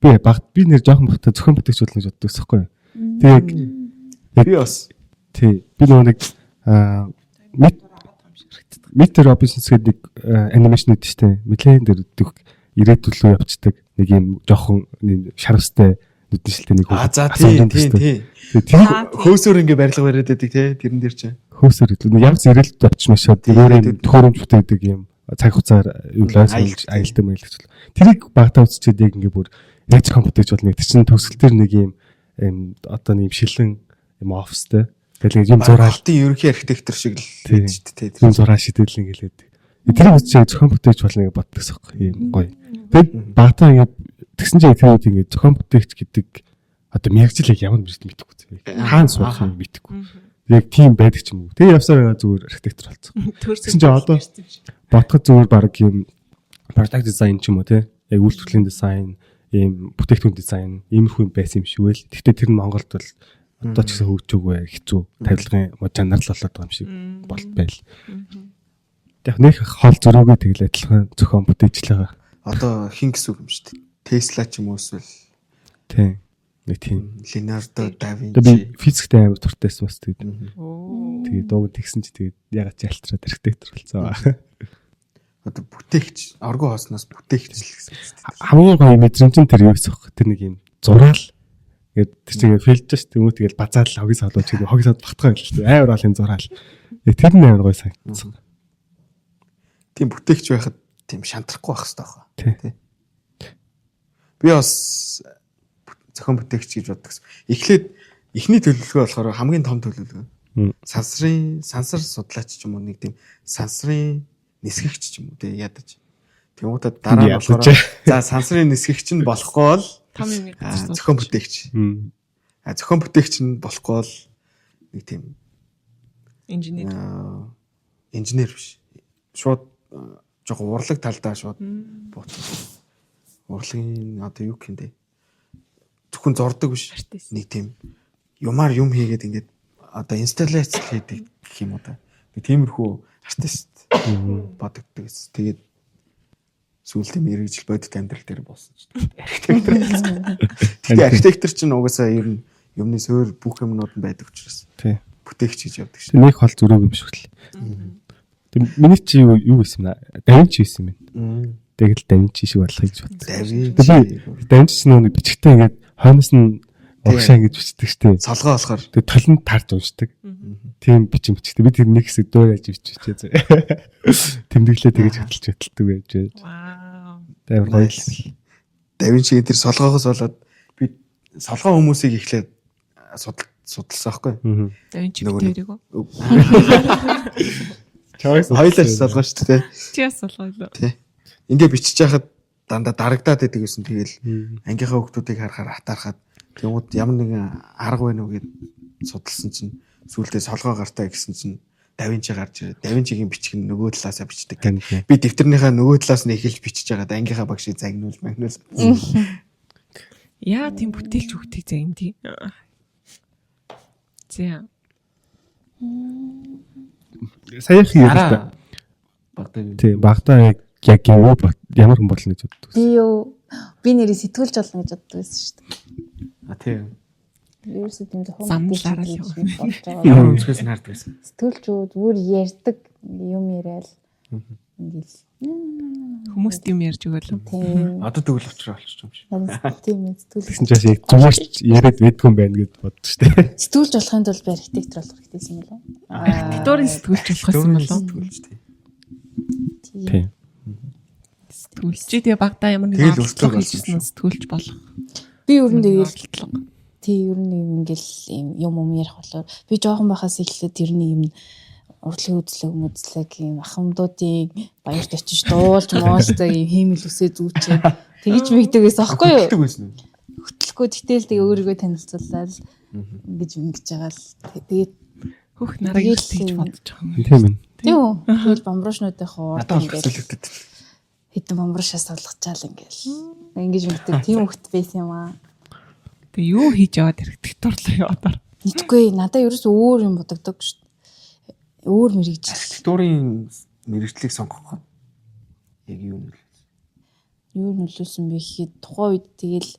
Би баг би нэр жоохон бахта зохион бүтээгч болно гэж боддог байхгүй юу. Тэгээд би бас тий би нөгөө нэг Мистер Робинсон гэдэг нэг анимашн үүд шүү дээ. Нилээн дээр дөх ирээдүйд рүү явцдаг нэг юм жоохон шар устай нүдэн шилтэй нэг А за тий тий тий. Тэр хөөсөр ингээ барилга бариад байдаг тий тэрэн дээр чинь. Хөөсөр гэдэг. Ямар ч ирээлд очиж машаад өөр юм төхөөрөмж бүтээдэг юм цаг хугацаар юу лойс аялдаг маялдаг. Тэрийг багтаа үзчихэд яг ингээ бүр яг зохион бүтээгч болно. Тэр чинь төгсгөл дээр нэг юм одоо нэг юм шилэн юм офстэй. Тэгэл нэг юм зураал хотын ерөнхий архитектор шиг л шүү дээ. Тийм зураа шидэл ингэлээд. Тэр үзчихээ зохион бүтээгч болно гэж боддогс юм гоё. Тэгэд багтаа ингээ тэгсэн чинь тэр үед ингээ зохион бүтээгч гэдэг одоо мэргэжил яг ямар мэргэжил мэдэхгүй зэ. Хаана суух юм мэдэхгүй. Яг тийм байдаг ч юм уу. Тэгээ явсаар зүгээр архитектор болсон. Тэгсэн чинь одоо бодоход зүгээр баг юм product design ч юм уу те. Яг үйлдвэрлэлийн дизайн, ийм бүтээгдэхүүн дизайн, иймэрхүү юм байсан юм шиг байл. Гэхдээ тэр нь Монголд бол одоо ч гэсэн хөгжөөгүй хэцүү тавилгын чанар л болоод байгаа юм шиг болт байл. Яг нэг хол зөрүүгээ тэгэл адилхан зохион бүтээж л байгаа. Одоо хин гэсэн үг юм шүү дээ. Тесла ч юм уу эсвэл тийм нэг тийм Леонардо да Винчи. Би физиктэй амар дуртай байсан бас тэгээд. Тэгээд дууг тэгсэн чи тэгээд ягаад ч альтраад архитектор болсон. Одоо бүтээгч, оргуу хоосноос бүтээгч л гэсэн үг шүү дээ. Хамгийн гоё мэдрэмж нь тэр юу гэсэн вэ? Тэр нэг юм зураал ингээд тэр чинь фэлж ш тэмүүт тэгэл базаал хогийн савлууч гэдэг хогийн савд багтгаа байл л амар олон юм зураал. Яг тэр нь амар гоё санагдсан. Тийм бүтээгч байхад тийм шантрахгүй байх хэрэгтэй байхгүй. Тий. Би бас зохион бүтээгч гэж боддог. Эхлээд эхний төлөвлөгөө болохоор хамгийн том төлөвлөгөө. Сансрын сансар судлаач ч юм уу нэг тийм сансрын нисгэгч ч юм уу тий ядаж. Тэнгуудад дараа нь болохоор за сансрын нисгэгч нь болохгүй бол том юм газар зохион бүтээгч. А зохион бүтээгч нь болохгүй бол нэг тийм инженер. Инженер биш. Шууд жоохон урлаг талдаа шууд бууцсан. Урлагийн одоо юу гэх юм бэ? Зөвхөн зурдаг биш. Нэг тийм юмар юм хийгээд ингээд одоо инсталляц хийдэг гэх юм уу та. Нэг тиймэрхүү артист бодогддог гэсэн. Тэгээд сүүлд юм мэргэжил бодит амьдрал дээр болсон ч архитектор болсон. Тэгэхээр архитектор чинь угаасаа ер нь юмны суур бүх юмнууд нь байдаг учраас тий бүтээгч гэж явдаг шин. Нэг хол зөрөөг юм шиг л. Тэг миний чи юу байсан юм бэ? Да Винчи байсан юм байна. Тэгэл Да Винчи шиг болох гэж бодсон. Да Винчи. Да Винчи ч нөгөө бичгтээ ингээд хойноос нь урагшаа ингэж бичдэг штэ. Солгоо болохоор тэг толинд тарж уншдаг. Тийм бичин бичдэг. Би тэр нэг хэсэг дуурайж биччихээ зөө. Тэмдэглээ тэгэж хөтөлж хөтэлдэг байж байж. Вау. Амар гоё л. Да Винчигийн тэр солгоогоос болоод би солгоо хүмүүсийг эхлээд судалсан байхгүй. Да Винчи битэрэг үү? Чаваас хоёлаа солгоо шүү дээ. Чи яс солгоо лөө. Тий. Ингээ бичиж яхад дандаа дарагдаад байдаг гэсэн. Тэгэл ангийнхаа хүмүүсийг харахаар атаархаад тэгмүүд ямар нэгэн арга байна уу гэд судалсан чинь сүүлдээ солгоо гартаа гэсэн чинь Да Винчи гарч ирээд Да Винчигийн бичиг нь нөгөө талаасаа бичдэг. Би дэвтэрнийхаа нөгөө талаас нь эхэлж бичиж байгаад ангийнхаа багшийг загнуул магнуул. Яа тийм бүтээлч хүүхдийг загна тий. За. Саяхан юм л та. Багтаа. Тий, багтаа яг юу ямар хүн болно гэж боддог. Би юу би нэрээ сэтгүүлч болно гэж боддог байсан шүү дээ. А тий. Ерөөсөө тийм зохион Замлаараа л бодож байгаа. Ямар өнцгөөс нь хардаг байсан. Сэтгүүлч үү зүгээр ярьдаг юм яриад. Ингээл Хүмүүст юм ярьж өгөөл. Тийм. Одоо тэгвэл учраа болчих юм шиг. Тийм ээ сэтгүүлч. Тэгсэн чинь яг зүгээр ч яриад байдгүй юм байна гэд боддог шүү дээ. Сэтгүүлч болохын тулд би архитектор болох хэрэгтэй юм болов уу? Архитектурын сэтгүүлч болох юм болов уу? Сэтгүүлч тий. Тийм. Сэтгүүлч чи тэгээ багтаа ямар нэгэн Тэгэл өөртөө оролдлого болсон хийжсэн шүү. сэтгүүлч болох. Би ер нь тэгэл оролдлого. тий ер нь юм ингээл юм юм юм ярих болохоор би жоохон байхаас эхлээд ер нь юм урлагийн үзлэг мүзлэг юм ахмадуудын баярт очиж дуулж муулдаг юм хиймэл үсээ зүүчээ тэгж мэгдэг байсан аахгүй юу? Хөтөлдөг байсан уу? Хөтлөхгүй гэтэл тэгээ өөрийгөө танилцуулаад ингэж ингэж байгаа л тэгээд Хөх нарыг Тэгэл тэгж юм. бодож байгаа юм. Тийм ээ. тийм үү? Тэгэл бамбруушнуудынхаа урд Надад бол ингээл хөтөлөгдөд. хэдэн бамбруушаа солгочаал ингээл ингэж мэгдэг тийм хөхт байсан юм аа. Тэгээ юу хийж яваад архитектурлаа яваад. Мэдгүй надаа ерөөс өөр юм бодогдог шүү дээ. Өөр мэрэгжил. Архитектурын мэрэгжлийг сонгох яг юу нөлөөлсөн? Юу нөлөөлсөн бэ гэхэд тухайн үед тэгэл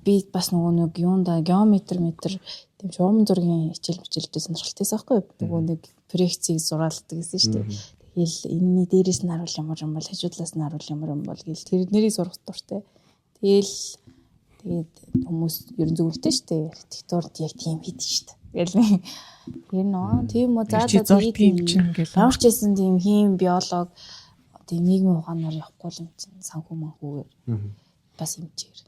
би бас нөгөө нэг юунда геометр метр тийм шуурман зургийн хичээл мичээлдээ сонирхолтой байсан байхгүй юу? Нөгөө нэг проекцийг зураалдаг гэсэн шүү дээ. Тэгэл энэний дээрээс нь харуул ямар юм бол хажуудлаас нь харуул ямар юм бол гэл тэр нэрийг сурах дуртай. Тэгэл тэгээд хүмүүс ер нь зөвлөдөө шүү дээ. Архитектурд яг тийм хийдэж шүү дээ. Тэгэл ер нь аа тийм үү за Чи за зурдаг юм чинь ингээл. Ямар ч байсан тийм хийм биолог тийм нийгмийн ухаанаар явахгүй юм чинь санхүү манхүүгээр бас эмчээр.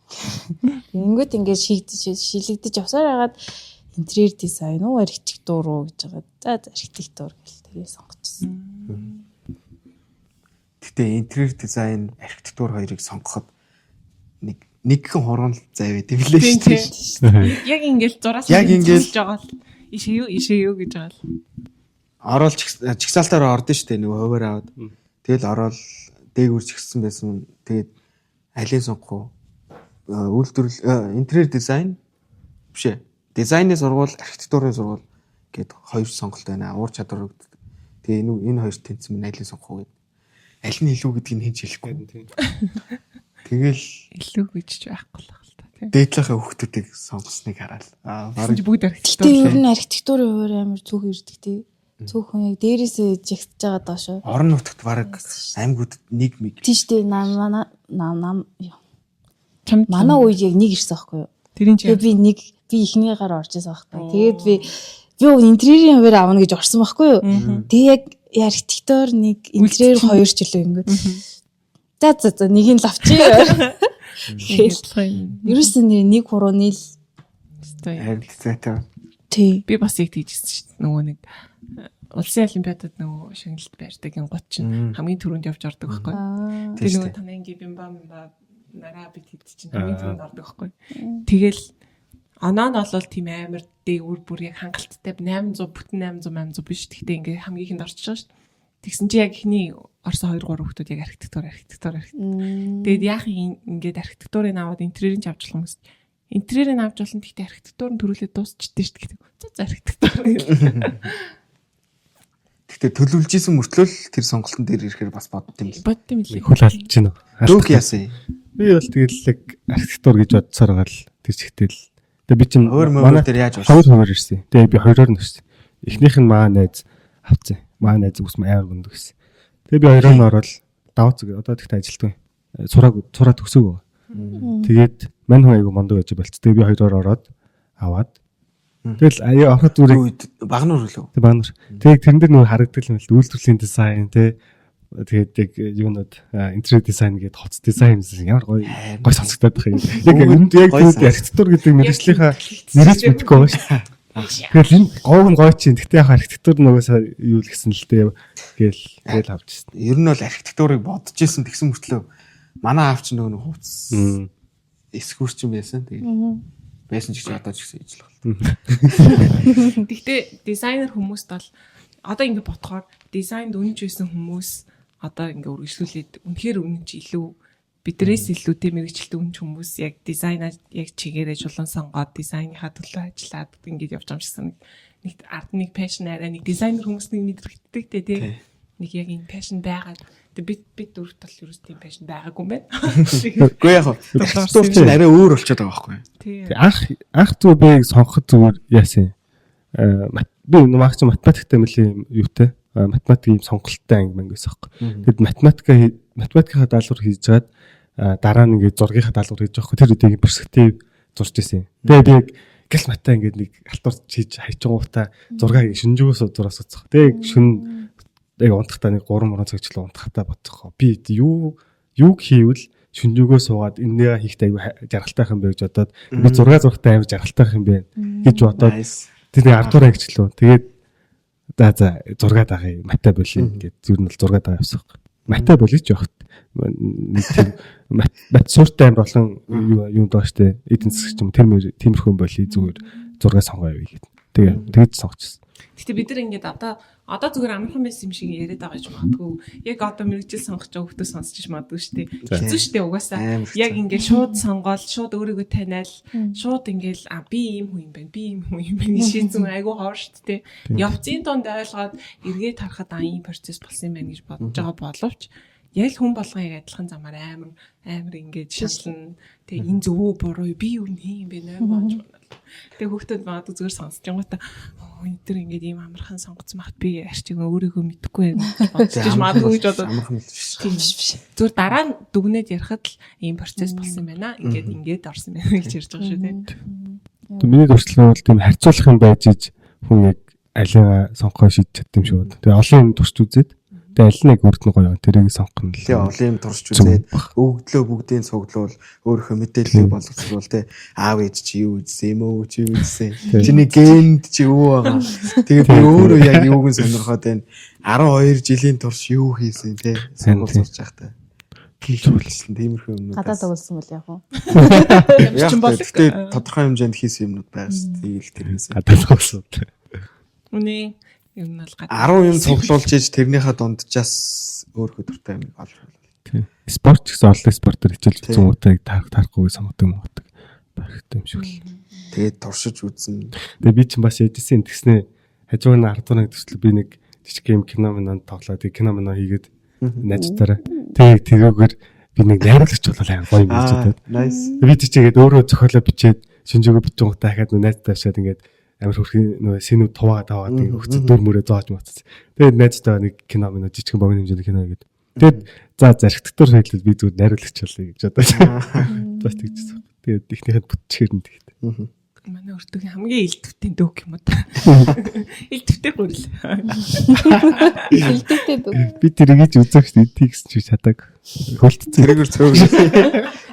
Тэгэнгүүт ингээд шийдэж шилэгдэж явсаар хагаад интерьер дизайн уу архитектур уу гэж байгаа. За за, архитектур гэл тэгээ сонгочихсон. Гэтэ интерьер дизайн, архитектур хоёрыг сонгоход нэг нэгхэн хурган зай байд юм лээ Тийм, шүү дээ. Яг ингээл зураас Яг ингээл- байгаа л ишээ юу ишээ юу гэж байгаа л. Ороод чигсаалтаар ордон шүү дээ нөгөө хуваар аваад. Тэгэл ороод дээгүүр чигссэн байсан. Тэгээд алийг сонгох уу? Үйлдвэрлэл интерьер дизайн биш ээ. Дизайны сургууль, архитектурын сургууль гээд хоёр сонголт байна. Уур чадвар өгдөг. Тэгээ энэ хоёр тэнцэн минь алийг сонгох уу гэд. Аль нь илүү гэдгийг хэн ч хэлэхгүй. Тэгэл Илүү гэж ч байхгүй л байх л та тийм. дээдлийнхээ хүүхдүүдийг сонгосныг хараад аа Тэгсэн бараг чи бүгд Гэтэ архитектур. ер нь архитектурын хуваар амар цөөхөн ирдэг тий. Цөөхөн яг дээрээсээ жигтж байгаа доошоо. орон нутагт бараг аймагуд нэг миг Тийш дээ нам нам нам ёо. Чамд Манай үед яг нэг ирсэн байхгүй юу? тэрийн чи Тэгээ би нэг би эхнийгээр орж исэн байхгүй. Тэгээд би уг интерьерийн хуваар авна гэж орсон байхгүй юу? Тэгээ яг архитектур нэг интерьер хоёр ч илүү ингээд. За за за нэг нь л авчээ. Тэгэл Ерөөсөн нэр нэг хуруу нийл харин зайтай. тий. Би бас яг тийжсэн шүү дээ. Нөгөө нэг улсын олимпиадад нөгөө шагналт барьдаг гингууд чинь хамгийн түрүүнд явж ордог байхгүй. Аа. Тэр Тийм нөгөө шүү дээ. тананги бимба бимба нараа бит хэд чинь хамгийн түрүүнд ордог байхгүй. Тэгэл оноо нь бол тийм амар дээгүүр бүр яг хангалттай 800 бүтэн 800 800 биш. Гэхдээ ингээ хамгийн ихэнд орчих шүү дээ. Тэгсэн чи яг эхний орсон 2 3 хүүхдүүд яг архитектур архитектур архитектур. Тэгээд яах юм ингээд архитектурыг аваад интерьерийг ч авч болох юм. Интерьерийг авч болно. Гэхдээ архитектур нь төрүүлээд дуусчихдээ шүү дээ. За за архитектур. Гэхдээ төлөвлөж исэн мөртлөө л тэр сонголтын дээр ирэхээр бас бодд юм л. Бодд юм лээ. Хөл алдаж байна. Дүүх яасан юм? Би бол тэгэл яг архитектур гэж бодсоор байгаа л тэр чигтэл. Тэгээ би чинь Өөр мөр дээр яаж орсон? Хоёр хуваар ирсэн. Тэгээ би хоёроор нь ирсэн. Эхнийх нь маа найз авцсан. Маа найз үс амар мундаг гэсэн. Тэгээ би хоёроор нь ороод давц гэ одоо тэгтээ ажилтгүй. Сураг сураа төгсөөг байгаа. Тэгээд мань хүн айгу мундаг байж болц. Тэгээ би хоёроор ороод аваад тэгэл аяа ороход зүгээр Юу багнуур лөө. Тэг багнар. Тэгээд тэрэн дээр нөгөө харагдал юм л үйлдвэрлэлийн дизайн те тэгээд яг юунууд интерьер дизайн гэдэг хоц дизайн гэсэн ямар гоё гоё сонсогдоод байх юм. Яг энд яг Гоё тэр архитектур гэдэг мэргэжлийнхаа нэрээс мэдэхгүй байгаа шүү дээ. Тэгэл энэ говь нь гоё чинь. Гэхдээ яг архитектур нугасаа юу л гэсэн л дээ гээл гээл авчихсан. Ер нь бол архитектурыг бодож исэн тэгсэн мөртлөө манай аав чинь нөгөө нэг хувцас эсгүүрчин байсан. Тэгээд байсан ч гэж одоо ч гэсэн ижил байна. Гэхдээ дизайнер хүмүүст бол одоо ингэ бодохоор дизайнд үнэнч байсан хүмүүс одоо ингэ үргэлжлүүлээд үнэхээр үнэнч илүү бидрээс илүү тэ мэрэгчлэлт үнэнч хүмүүс яг дизайнаа яг чигээрээ жулан сонгоод дизайныхаа төлөө ажиллаад ингэж явж байгаа юм шиг санаг. Нэг ард нэг пашн арай нэг дизайнер хүмүүс нэг мэдрэгддэг те тий. Нэг яг энэ пашн байгаад тэг бид дөрөвт бол ерөөс тийм пашн байгаагүй юм байна. Үгүй яг архитектур чинь арай өөр болчиход байгаа байхгүй юу? Тий. Анх анх зүгээр би сонгоход зүгээр яасан. Би магч математиктай мөлийн юутай. Математик ийм сонголттой анги мангис аахгүй. Тэгэд математикийнхаа даалгавар хийж жаад дараа нь ингээд зургийнхаа даалгавар хийж байгаа хгүй. Тэр үед перспектив зурж исэн. Тэгээ би яг гэл мата ингээд нэг алтур хийж хайчингуудаа зургийг шүнжүүгээс зураас уцах. Тэгээ шүн яг унтахтаа нэг 3 3 цагчлаа унтахтаа бодох. Би юуг хийвэл шүнжүүгөө суугаад энэгээ хийхдээ аюу жаргалтай юм бэ гэж бодоод би зураг зурхтаа амар жаргалтай юм бэ гэж бодоод тэр нэг 10 дугаар ангичлаа. Тэгээд за зураг дагая мата болиё ингээд зүр нь бол зураг дагаа явсан. Мата болиё ч явах. Нэг тийм мат сууртай амар олон юунд байгаа штэ. Эдийн засаг ч юм тэр тиймэрхүү болиё зүгээр зураг сонгоо явъя гэд. Тэгээ тэгж сонгочихсон. Гэтэ бид нар ингээд одоо зүгээр амархан байсан юм шиг яриад байгаа ч магадгүй. Яг одоо мэрэгжил сонгож байгаа хүмүүс сонсч магадгүй шүү дээ. Хэцүү шүү дээ угаасаа. Яг ингээд шууд сонгоол, шууд өөрийгөө таниал, шууд ингээд би ийм хүн юм байна, би ийм хүн юм байна гэж шийдсэн айгүй ховор шүү дээ. Явцын дунд ойлгоод эргээд харахад ийм процесс болсон юм байна гэж бодож байгаа боловч яг л хүн болгон яг адилхан замаар амар амар ингээд шанална. Тэгээ энэ зөв үү буруу юу? Би юу юм бэ нэ болж байна. Тэгээ хүүхдүүд магадгүй зүгээр сонсож байгаа та энэ төр ингээд ийм амархан сонгоцсон байхад би арчиг өөрийгөө мэдэхгүй байна гэж бодож магадгүй гэж бодоод амархан биш. Тийм биш. Зүгээр дараа нь дүгнээд ярихад л ийм процесс болсон юм байна. Ингээд ингээд орсон байна гэж ярьж байгаа шүү дээ. Миний туршлага бол тийм харьцуулах юм байж иж хүн яг алиага сонгохоо шийдэж чадсан юм шиг байна. Тэгээ олон юм турш үзээд тэгээ аль нэг үрд нь гоё тэрийг сонгох нь л. Тэгээ олон юм турш үзээд өгдлөө бүгдийг цуглуул өөрийнхөө мэдээллийг боловсруул те аав ээж чи юу үзсэн юм өө чи юу үзсэн чиний генд чи юу байгаа. Тэгээ би өөрөө яг юуг нь сонирхоод байна. 12 жилийн турш юу хийсэн те сонгуул сурч байхдаа. Хийлсэн тиймэрхүү юмнууд. Гадаа тоглосон бол яг уу. Яг гэхдээ тодорхой хэмжээнд хийсэн юмнууд байгаа шүү дээ. Тэгэл тэрнээс. Гадаа тоглосон. Үнэ. Ер нь бол гадаа. 10 юм цуглуулж иж тэрнийхээ дунджаас өөрхөө дуртай юм олж байна. Тийм. Спорт ч гэсэн олон спортоор хичээлж үзсэн уутайг таарахгүй сонгодог монгодог байх юм шиг л. Тэгээд туршиж үзсэн. Тэгээ би чинь бас яжсэн тэгснэ хажуу нь 10 дугаар төслөө би нэг жижиг юм кино минь тоглоод кино минь хийгээд найзтаараа. Тэгээ тэрүүгээр би нэг найруулагч болол амар гоё юм гэж бодоод. Би чигээд өөрөө зохиолоо бичээд шинжөөгөө бичсэн гутаа хахад найз тавшаад ингээд амар хөрхийн нөө синүүд хуваагаад аваад ингээ өгцөн дүр мөрөө зоож моцсон. Тэгээд найзтайгаа нэг кино минь жижигхэн богино хэмжээний кино хийгээд. Тэгээд за архитектур хийлээ би зүгээр найруулагч болъё гэж бодож. Бас тэгжсэн. Тэгээд эхнийхэд бүтчихээр нь тэгээд. Манай өртөгийн хамгийн элдвтэй дөөг юм уу та. Элдвтэй гурил. Элдвтэй дөөг. Би тэрийг ч үзэх шүү дээ. Тэгсэн чи чадаг. Хөлтцэн. Тэрээр цөв.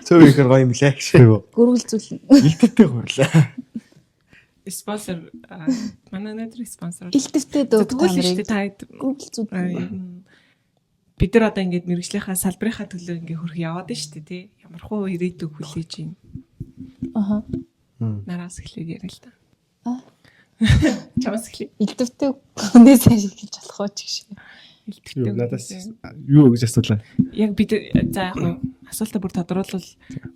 Цөв ихээр гоё юм лээ гэж. Гөрвөлзүүлнэ. Элдвтэй гурил. Спонсор манай өнөөдөр спонсор. Элдвтэй дөөг та нарыг та гөрвөлзүүлнэ. Бид нар одоо ингээд мэрэгжлийнхаа салбарынхаа төлөө ингээд хөрх яваад нь шүү дээ тий. Ямар хуу ирээдүг хүлээж байна. Аха. Нараас эхлээд яриа л та. Чамаас эхлэе. Элдвтэй хүнээс эхэлж болох уу ч гэж. Элдвтэй. Надаас юу гэж асуулаа? Яг бид за яг нь асуултаа бүр тодруулбал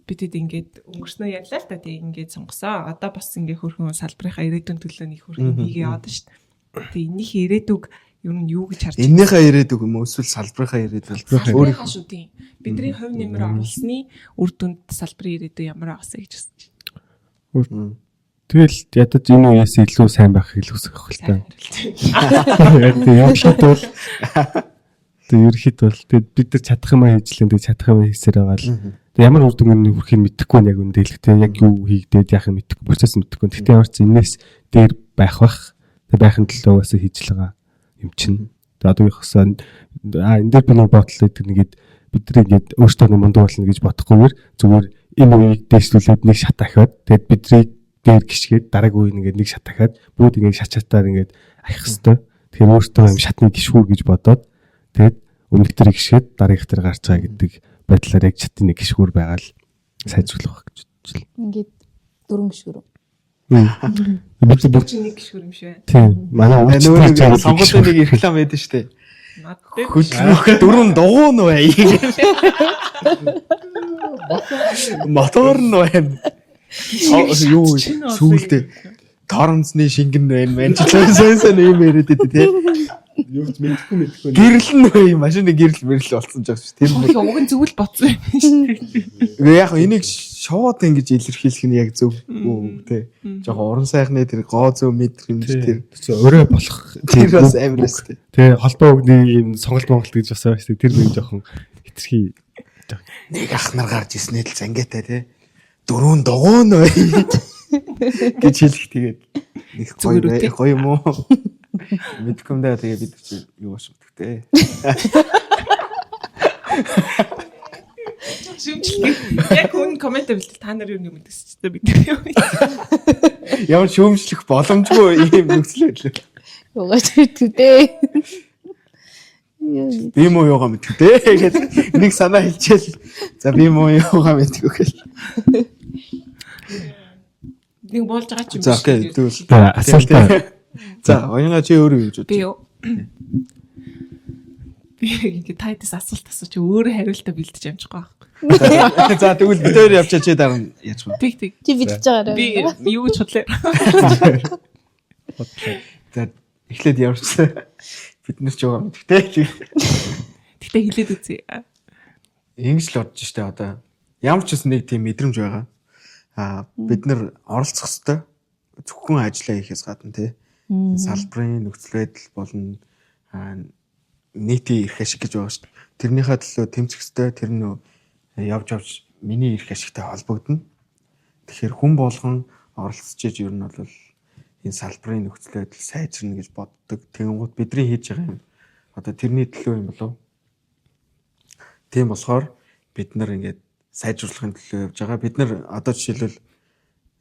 бидэд ингээд өнгөрснөө ярьлаа л та тий ингээд сонгосон. Одоо бас ингээд хөрхөн салбарынхаа ирээдүйн төлөө нэг хөрхөн хийгээ яваад шүү дээ. Тий энийх ирээдүг ер нь юу гэж харж байна? Эннийхээ ирээдүг юм уу эсвэл салбарынхаа ирээдүг? Өөрийнхөө шүү дээ. Бидний хувь нэмэр оруулсны үр дүнд салбарын ирээдүй ямар байгаасаа гэж хүсэж байна. Тэгэл ядаж энэ үеэс илүү сайн байхыг л хүсэх байх л та. Тэгээ ерөнхийд бол тэгээд бид нар чадах юмаа хийж лэн тэгээд чадах юмаа хийсээр байгаа л. Тэгээд ямар үр дүнгийн хүрхийг мэдэхгүй нь яг үндэ хэлэх те яг юу хийгдээд яах юм мэдэхгүй процесс мэдэхгүй. Гэхдээ ямар ч энэс дээр байх бах. Тэгээд байхын төлөө угаасаа хийж л байгаа юм чинь. Тэгээд одоогийнхосоо энэ дээр би нэг бодлоо гэдэг нэгэд бид нар ингээд өөртөө нэг мундаг болно гэж бодохгүйгээр зүгээр энэ үеийг дээшлүүлээд нэг шат ахиад тэгээд бидний дээр гიშгээд дараагийн үе ингээд нэг шат ахиад бүгд ингээд шат шатаар ингээд ахих хэвээр. Тэгэхээр өөртөө юм шатны гიშгүүр гэж бодоод тэгээд өмнөх дээр гიშгээд дараагийнх дээр гарч байгаа гэдэг байдлаар яг шатны нэг гიშгүүр байгаа л сайжруулах гэж бодож байна. Ингээд дөрвөн гишгүүр. Бид бүр чинь нэг гишгүүр юм шиг байна. Тийм. Манай өвчтөй сонгуулийн нэг реклам байдаг шүү дээ. Хөдөлмөх дөрвөн дугуй нь бай. Мотор нь байна. Юу сүүлдээ торомцны шингэн байна мэн ч сэн сэн юм яриад байдаг тий. Юу ч мэдэхгүй. Гэрэл нь бай машины гэрэл мэрэл болсон ч гэсэн тийм үү. Уг нь зөвл бодсон юм шүү дээ. Гэхдээ яг энийг Шууд ингэж илэрхийлэх нь яг зөв үү те. Жохо уран сайхны тэр гоо зөв мэдрэмж тэр Өрөө болох тэр бас амар өстэй. Тэ холбоо үгний ийм сонголт Монголт гэж бас байгаа шүү дээ. Тэр нэг жоохон хитрхи Нэг ах нар гарч ирснээр л зангиатай те. Дөрөв дугуун бай гэж хэлэх тэгээд нэг гоё Зүгээр үү, те? гоё юм уу? Мэдгүй юм да тэгээд бид нар чи юу болж мэддэг те. Шүмжлэг. Яг хүн коммент тавилтал та нар юу нэг мэдсэн ч бид нар юу. Ямар шүүмжлэх боломжгүй ийм нөхцөл байдал. Юугаач мэдгүй дээ. Яа. Би муу юугаа мэддэг те гэж нэг санаа хэлчихэл. За би муу юугаа мэддэг гэл. Нэг болж байгаа ч юм За окей тэгвэл За асуултаа За оюунгаа чи өөрөө юу гэж бодож Би юу? Би ингээ тайдас асуулт асууч өөрөө хариултаа бэлдэж амжихгүй байх. байна? За тэгвэл бид хоёр явчаа чи дараа нь яаж вэ? Тэг тэг. Чи бэлдэж байгаарай. Би юу гэж бодлоо. За эхлээд явчихсан. Бид нар ч юугаа мэддэг те. Тэгтээ хэлээд үзье. Ингэж л бодож штэ одоо. Ямар ч үс нэг тийм мэдрэмж байгаа. Аа бид нар оролцох хэвээр зөвхөн ажиллаа хийхээс гадна те. Салбарын нөхцөл байдал болон нийтийн эрх ашиг гэж байгаа шүү дээ. Тэрнийхээ төлөө тэмцэх ёстой. Тэр нь явж явж миний эрх ашигтай холбогдно. Тэгэхээр хүн болгон оролцож иж ер нь бол энэ салбарын нөхцөл байдал сайжирна гэж боддог. Тэгэнгүүт бидний хийж байгаа юм одоо тэрний төлөө юм болов. Тийм болохоор бид нар ингээд сайжруулахын төлөө явж байгаа. Бид нар одоо жишээлбэл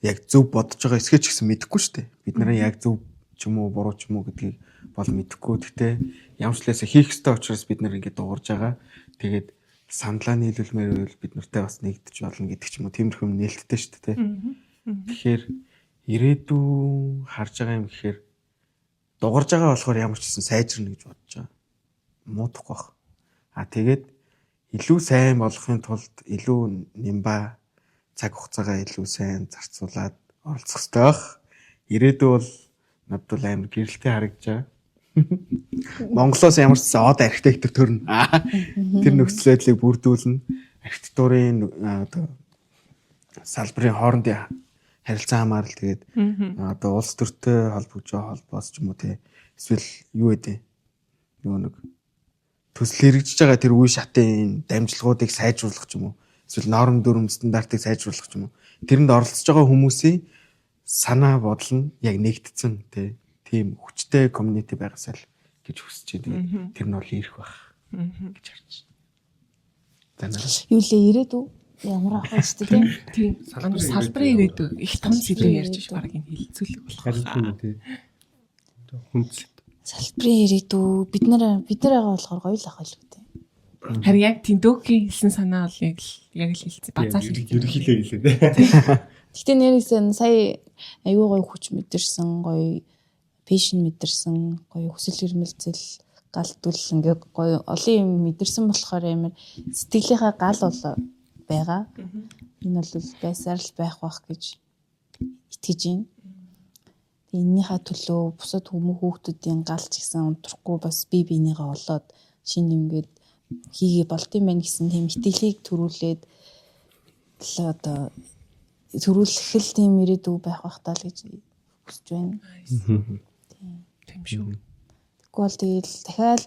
яг зөв бодож байгаа эсхэй ч гэсэн мэдэхгүй шүү дээ. Бид нарын яг зөв ч юм уу буруу ч юм уу гэдгийг бол мэдэхгүй. Гэхдээ ямар ч лээсэ хийх ёстой учраас бид нар ингээд дуурж байгаа. Тэгээд саналаа нийлүүлмээр байвал бид нартай бас нэгдэж болно гэдэг ч юм уу. Тиймэрхүү юм нээлттэй шүү дээ. Тэгэхээр ирээдүйн харж байгаа юм гэхээр дугарж байгаа болохоор ямар ч гэсэн сайжирна гэж бодож байгаа. Муудахгүй байх. А тэгээд илүү сайн болохын тулд илүү нямба цаг хугацаагаа илүү сайн зарцуулаад оролцох ёстой байх. Ирээдүй бол надад бол амар гэрэлтэй харагдаж байгаа. Монголоос ямар ч гэсэн од архитектор төрнө. Тэр нөхцөл байдлыг бүрдүүлнэ. Архитектурын одоо салбарын хоорондын харилцаа хамаарал тэгээд одоо улс төртэй холбогдож байгаа холбоос ч юм уу те эсвэл юу гэдэг нөгөө нэг төсөл хэрэгжиж байгаа тэр үе шатын дамжлагуудыг сайжруулах ч юм уу эсвэл норм дүрм стандартыг сайжруулах ч юм уу тэрэнд оролцож байгаа хүмүүсийн санаа бодол нь яг нэгдсэн те тийм хүчтэй community байгаасай л гэж хүсэж байна. Тэгээд тэр нь бол ирэх байх гэж харж байна. За нараа. Юу лээ ирээдүй ямар ах вэ шүү дээ. Тийм. Салбарын ирээдүй их том сэдв ярьж ш баг энэ хилцүүлэг болох. харин тий. Хүндлэл. Салбарын ирээдүй бид нар байгаа болохоор гоё л ах байлгүй дээ. Харин яг тийм дөөхийн хэлсэн санаа бол яг л хэлсэн. Базаал хэлсэн. Ерөнхийдөө хэлээ тий. Гэтэ нэрээсээ сая аюу гоё хүч мэдэрсэн, гоё пэшн мэдэрсэн, гоё хүсэл эрмэлзэл, гал дүл ингээ гоё олон юм мэдэрсэн болохоор амар сэтгэлийнхаа гал бол байгаа. Энэ бол байсаар л байх бах гэж итгэж байна. Тэгээ эннийхээ төлөө бусад хүмүүс хүүхдүүдийн гал ч гэсэн унтрахгүй бас бие биенийгээ олоод шинэ юм гээд хийгээ болд юм байна гэсэн тийм итгэлийг төрүүлээд л одоо төрүүлэх л тийм ирээдүй байх бах таа л гэж хүсэж байна. Тийм шүү. Тэгвэл бол тэгэл дахиад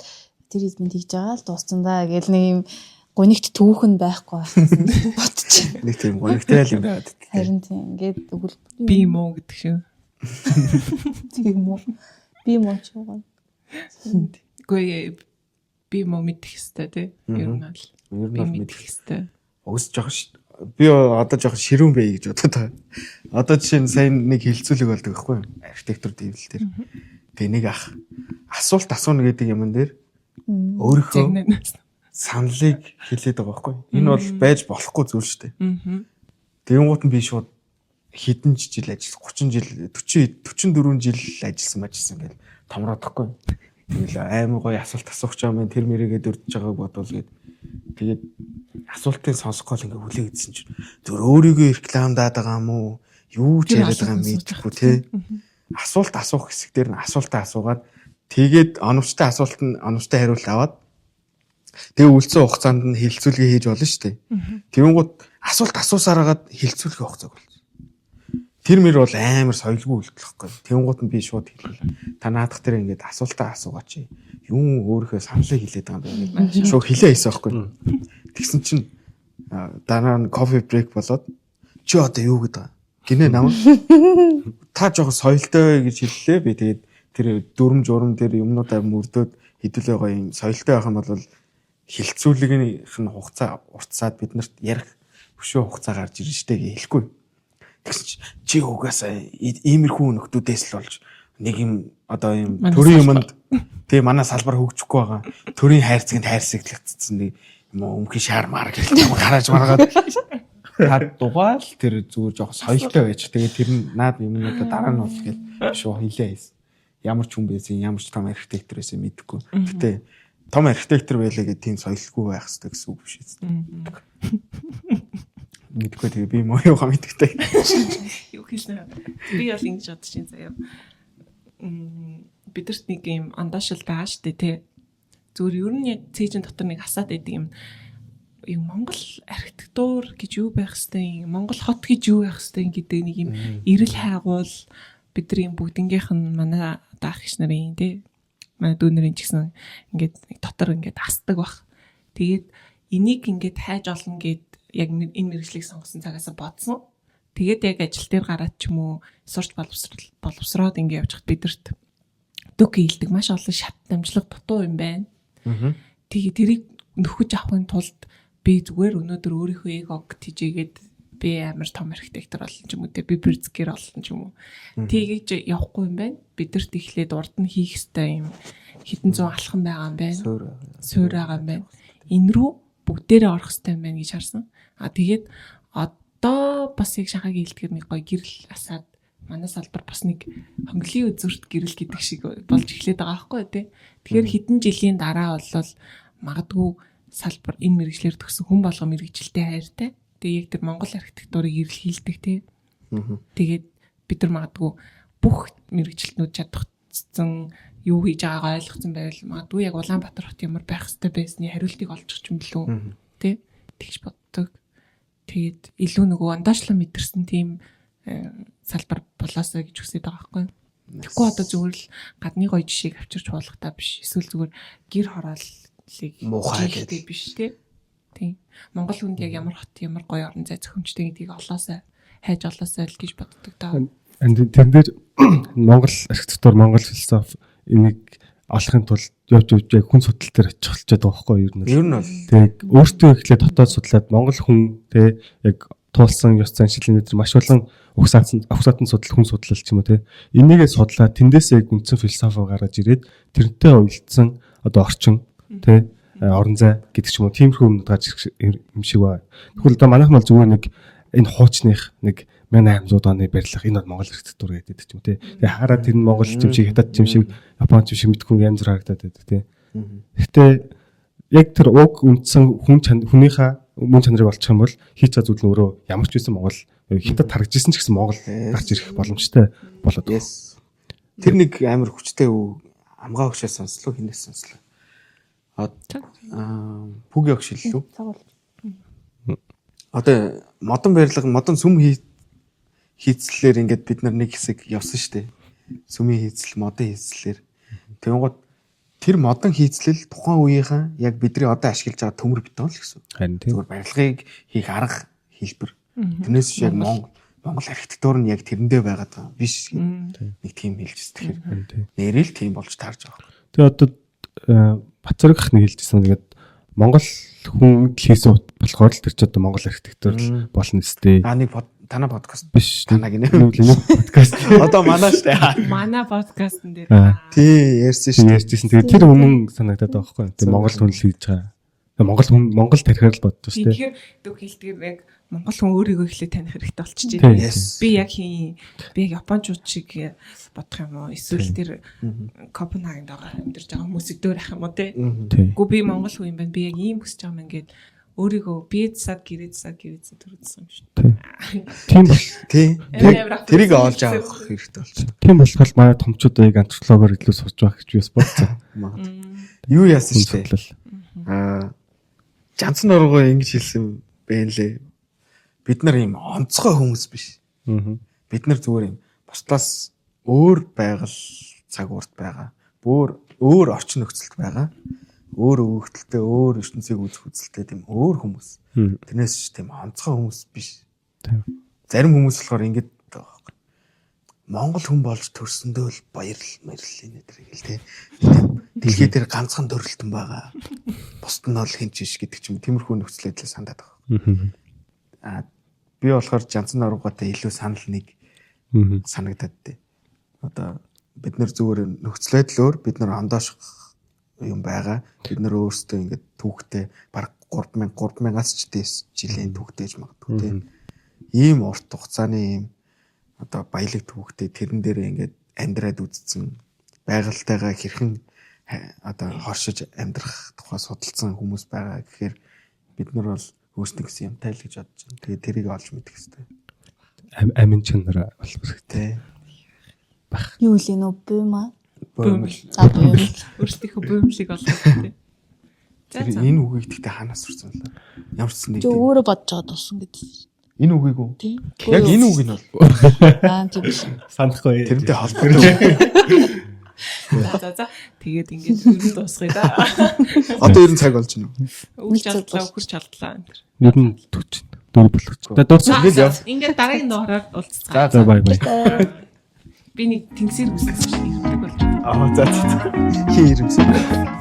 тэр эзмэнд хийж байгаа л дууссан да гэл нэг юм гунигт түүхэн байхгүй байх гэсэн бодож байна. Нэг тийм гонигтай л юм байгаад. Харин тийм ингээд өгөл Би юм уу гэдэг шиг. тийм үү. Би муу ч юм. Үгүй би юм уу мэдэх хэвээр тий. Ер нь бол Ер нь би бол мэдэх хэвээр. Угс жоох би одоо жоох ширүүн бай гэж бодод байгаа. Одоо жишээ нь сайн нэг хилцүүлэг болдог байхгүй юу? Архитектур дэвлэл дээр. Тэгээ нэг ах асуулт асууна гэдэг юмн дээр өөрийнхөө Загнаас. саналыг хэлээд байгаа байхгүй юу? Энэ бол байж болохгүй зүйл шүү дээ. Аа. Тэгэнгუут нь би шууд хэдэн жил ажилласан 30 жил 40 44 жил ажилласан ажилласан гэл томроодохгүй. Тэгэл амар гоё асуулт асуух ч юм тэр мэрэгээ дөрдж байгааг бодвол гээд тэгээд асуултыг сонсохгүй л ингээ хүлээ гэдсэн чинь зөв өөрийгөө рекламдаад байгаа юм уу? Юу ч Тэр яриад байгаа юм асуулт мэдэхгүй те. Асуулт асуух хэсэг дээр нь асуултаа асуугаад тэгээд оновчтой асуулт нь оновчтой хариулт аваад Тэгээ үлдсэн хугацаанд нь хилцүүлгээ хийж болно шүү дээ. Тэгэнгүүт асуулт асуусаар хагаад хилцүүлгээ хугацааг болсон. Тэр мэр бол амар соёлгүй үйлдэл байхгүй. Тэгэнгүүт нь би шууд хэлээ. Та наадах тэр ингээд асуултаа асуугаач. Юм өөрийнхөө саналыг хэлээд байгаа юм байна гэж шууд хэлээ хийсэн байхгүй. Тэгсэн чинь дараа нь кофе брейк болоод чи одоо юу гэдэг байгаа? Гинэ намайг та жоохон соёлтой гэж хэллээ. Би тэгээд тэр дүрм журам тэр юмнуудаа мөрдөөд хэдүүлээ гоё юм соёлтой байх юм бол хилцүүлгийнх нь хугацаа уртсаад бид нарт ярих өшөө хугацаа гарч ирнэ штэ гэж хэлэхгүй. Тэгсэн чи чи угаасаа иймэрхүү нөхдүүдээс л болж нэг юм одоо юм төрийн юмд тий манай салбар хөгжихгүй байгаа. Төрийн хайрцагт хайрцаглагдсан нэг юм өмхий шаар маар гэх юм гарааж маргаад та дугаал тэр зүгээр жоох соёлтой байж. Тэгээд тэр нь наад юмнуудаа дараа нь бол гэл шууд хилээ хийсэн. Ямар ч хүн байсан, ямар ч том архитектор байсан мэдэхгүй. Гэтэ том архитектор байлаа гэдэг тийм соёлгүй байх хэрэгтэй гэсэн үг биш үү? Мэдгүй тэгээ би муу юугаа мэддэг. Юу хэлнэ. Би бол ингэж бодож байна заяа. Бидэрт нэг юм андуушил байгаа шүү дээ тий. Зүгээр ер нь яг цээжин дотор нэг асаад байдаг юм. Юм Монгол архитектур гэж юу байх хэвтэй юм, Монгол хот гэж юу байх хэвтэй гэдэг нэг юм эрэл хайгуул бидний бүгднгийнх нь манай одоо ах эгч нарын тий манай дүү нарын ч гэсэн ингээд нэг дотор ингээд асдаг бах. Тэгээд энийг ингээд хайж олно гэд яг энэ мэргэжлийг сонгосон цагаас бодсон. Тэгээд яг ажил дээр гараад ч юм уу сурч боловсроод ингээд явж хат бидэрт дөг хийлдэг маш олон шат дамжлага дутуу юм байна. Тэгээ тэрийг нөхөж авахын тулд би зүгээр өнөөдөр өөрийнхөө эгог тижээгээд би амар том архитектор болно ч юм уу те би призгэр болно ч юм уу. Тэгэж явахгүй юм байна. Бидэрт эхлээд урд нь хийх ёстой юм хэдэн зуун алхам байгаа юм байна. Суур байгаа юм байна. Энэ рүү бүгдээрээ орох ёстой юм байна гэж харсан. А тэгээд одоо бас яг шахагийн хэлдгээр нэг гоё гэрэл асаад манай салбар бас нэг хонглын үзүүрт гэрэл гэдэг шиг болж эхлээд байгаа байхгүй тий. Тэгэхээр хэдэн жилийн дараа бол магадгүй салбар энэ мэрэгчлэр төгсөн хүн болго мэрэгчлээ хайртай. Тэгээ яг тэр Монгол архитектурыг эрэлхийлдэг тий. Тэгээд бид нар магадгүй бүх мэрэгчлэтнүүд чадахцсан юу хийж байгаагаа ойлгоцсон байвал магадгүй яг Улаанбаатар хот ямар байх хэвтэй байсны хариултыг олчих юм билүү тий. Тэгж боддог. Тэгээд илүү нөгөө андаашлан мэдэрсэн тийм салбар болоосоо гэж хүсэж байгаа байхгүй юу? Тэгэхгүй одоо зүгээр л гадны гоё жишээг авчирч хуулахтаа биш. Эсвэл зүгээр гэр хорооллыг Муухай хийхтэй биш тий. Тийм. Монгол хүнд яг ямар хот ямар гоё орон зай зохимжтой гэдгийг олоосаа хайж олоосаа л гэж боддог даа. Тэрэн дээр Монгол архитектур, Монгол философи энийг олохын тулд явж явж яг хүн судал дээр очих болчиход байгаа байхгүй юу ер нь. Ер нь бол Тэг өөртөө эхлээд дотоод судлаад Монгол хүн тэ яг туулсан ёс заншил энэ төр маш олон угсаатан судал хүн судлал ч юм уу тэ энийгээ судлаад тэндээс яг үндсэн философи гаргаж ирээд тэрнтэй уялдсан одоо орчин тэ орон зай гэдэг ч юм уу тиймэрхүү юмнууд гарч ирэх юм шиг байна. Тэгвэл одоо манайх бол зүгээр нэг энэ хуучных нэг 1800 оны барилга энэ бол Монгол архитектур гэдэг ч юм уу тий. Тэгээ хараад тэр нь Монгол юм шиг хятад юм шиг Япон юм шиг мэдгүй янз бүр харагдаад байдаг тий. Гэхдээ яг тэр уг үндсэн хүн хүнийхээ мөн чанарыг олчих юм бол хийж байгаа зүйл нь өөрөө ямар ч байсан Монгол хятад харагдажсэн ч гэсэн Монгол гарч ирэх боломжтой болоод байна. Yes. Тэр нэг амар хүчтэй үг амгаа өгшөө сонслоо хинээс сонслоо. Аа бүг ягш хэллүү. Цаг бол. Одоо модон барилга, модон сүм хийцлэлээр ингээд бид нар нэг хэсэг явсан шүү дээ. Сүмийн хийцэл, модон хийцлэлээр. Тэгэнгүүт тэр модон хийцлэл тухайн үеийнхээ яг бидний одоо ашиглаж байгаа төмөр бетон л гэсэн. Харин тийм. Зүгээр барилгыг хийх арга хэлбэр. Тэрнээс биш яг Монгол архитектур нь яг тэрэндээ байгаад байгаа биш нэг тийм хэлжсэн. Тэгэхээр Харин тийм. нэрэл тийм болж таарж байгаа. Тэгээ одоо Бацаргах нэг хэлжсэн ингээд Монгол хүн хийсэн болохоор л тэр ч одоо Монгол архитектур л болно өстэй. Аа нэг танаа подкаст Биш. танаа гинэ. Нэг подкаст. Одоо манай штэ. Манай подкастн дээр Тий ярьсан штэ. Ярьжсэн. Тэгээ тэр өмнө санагдаад байгаа байхгүй юу? Тэгээ Монгол хүн л хийж байгаа. Тэгээ Монгол хүн Монгол тарихаар л боддог шүү дээ. Тэгэхээр дөх хэлдгээр яг Монгол хүн өөрийгөө эхлээд таних хэрэгтэй болчихж байна. Тийм. Yes. Би яг хин би яг японочууд шиг бодох юм уу? Эсвэл тэр Копенгагенд байгаа амьдарч байгаа хүмүүсийг дөөр ах юм уу те? Тийм. Үгүй би монгол хүн юм байна. Би яг ийм хүсэж байгаа юм ингээд өөрийгөө би засаад гэрээ засаад гэрээ засаад төрүүлсэн юм шүү. Тийм. Тийм бол Тий. Амар Тэрийг олж авах хэрэгтэй болчихно. тийм болохоор манай томчууд яг антропологоор илүү сурч байх гэж би бас бодсон. Магадгүй. Юу яасан Хүн штэ. судлал. Жанцсан оргоо ингэж хэлсэн бэ лээ. Бид нар ийм онцгой хүмүүс биш. Бид нар зүгээр юм бусдаас өөр байгаль цаг уурт байгаа. Бүр өөр орчин нөхцөлд байгаа. Өөр өгөгдөлтэй, өөр ертөнцийг үзэх үзэлтэй тийм өөр хүмүүс. Тэрнээс ч тийм онцгой хүмүүс биш. Зарим хүмүүс болохоор ингэж байгаа байхгүй. Монгол хүн болж төрсөндөө л баярл мэрл энэ тэр гэл те. Тийм дэлхий дээр ганцхан төрөлтөн байгаа. Бусд нь бол хэн ч биш гэдэг ч юм. Тиймэрхүү нөхцөл байдлаа сандаад байгаа. Аа би болохоор Жанцсан оргоотой илүү санал нэг санагдаад дээ. Одоо бид нар зүгээр нөхцөл байдал өөр, бид нар ондоош юм байгаа. Бид нар өөрсдөө ингээд түүхтэй баг 3000 3000-аас ч дээш жилийн түүхтэй гэж магадгүй тийм. Ийм урт хугацааны ийм одоо баялаг түүхтэй тэрэн дээрээ ингээд амьдраад үзсэн байгальтайгаа хэрхэн одоо хоршиж амьдрах тухай судалсан хүмүүс байгаа гэхээр бид нар бол өөрсдөө гэсэн юмтай л гэж бодож байна. Тэгээ тэрийг олж мэдэх хэрэгтэй. Амин чанар болох хэрэгтэй. Тэ. Юу лээ нөө буума. Буймал. За буймал. Өөрсдийнхөө буймлыг олох хэрэгтэй. За Тэр за. энэ үгийг гэхдээ хаанаас сурсан бэ? Ямар ч нэг Чи тийм. өөрөө бодож байгаад болсон гэдэг. Энэ үгийг үү? Тийм. Яг энэ үг нь бол Аа тийм биш. Санахгүй. тэрнтэй холбоотой. За за за. Тэгээд ингээд ер нь дуусгая да. Одоо ер нь цаг болж байна уу? Өгч алдлаа, өгч алдлаа. Ер нь 44 болох. За дуусна. За, Ингээл яв. Ингээд дараагийн дугаараар уулзцгаая. За бай бай. Би нэг тэнгисээр үссэн шиг ирдэг болж байна. Аа за за. Хин ирэмсэн.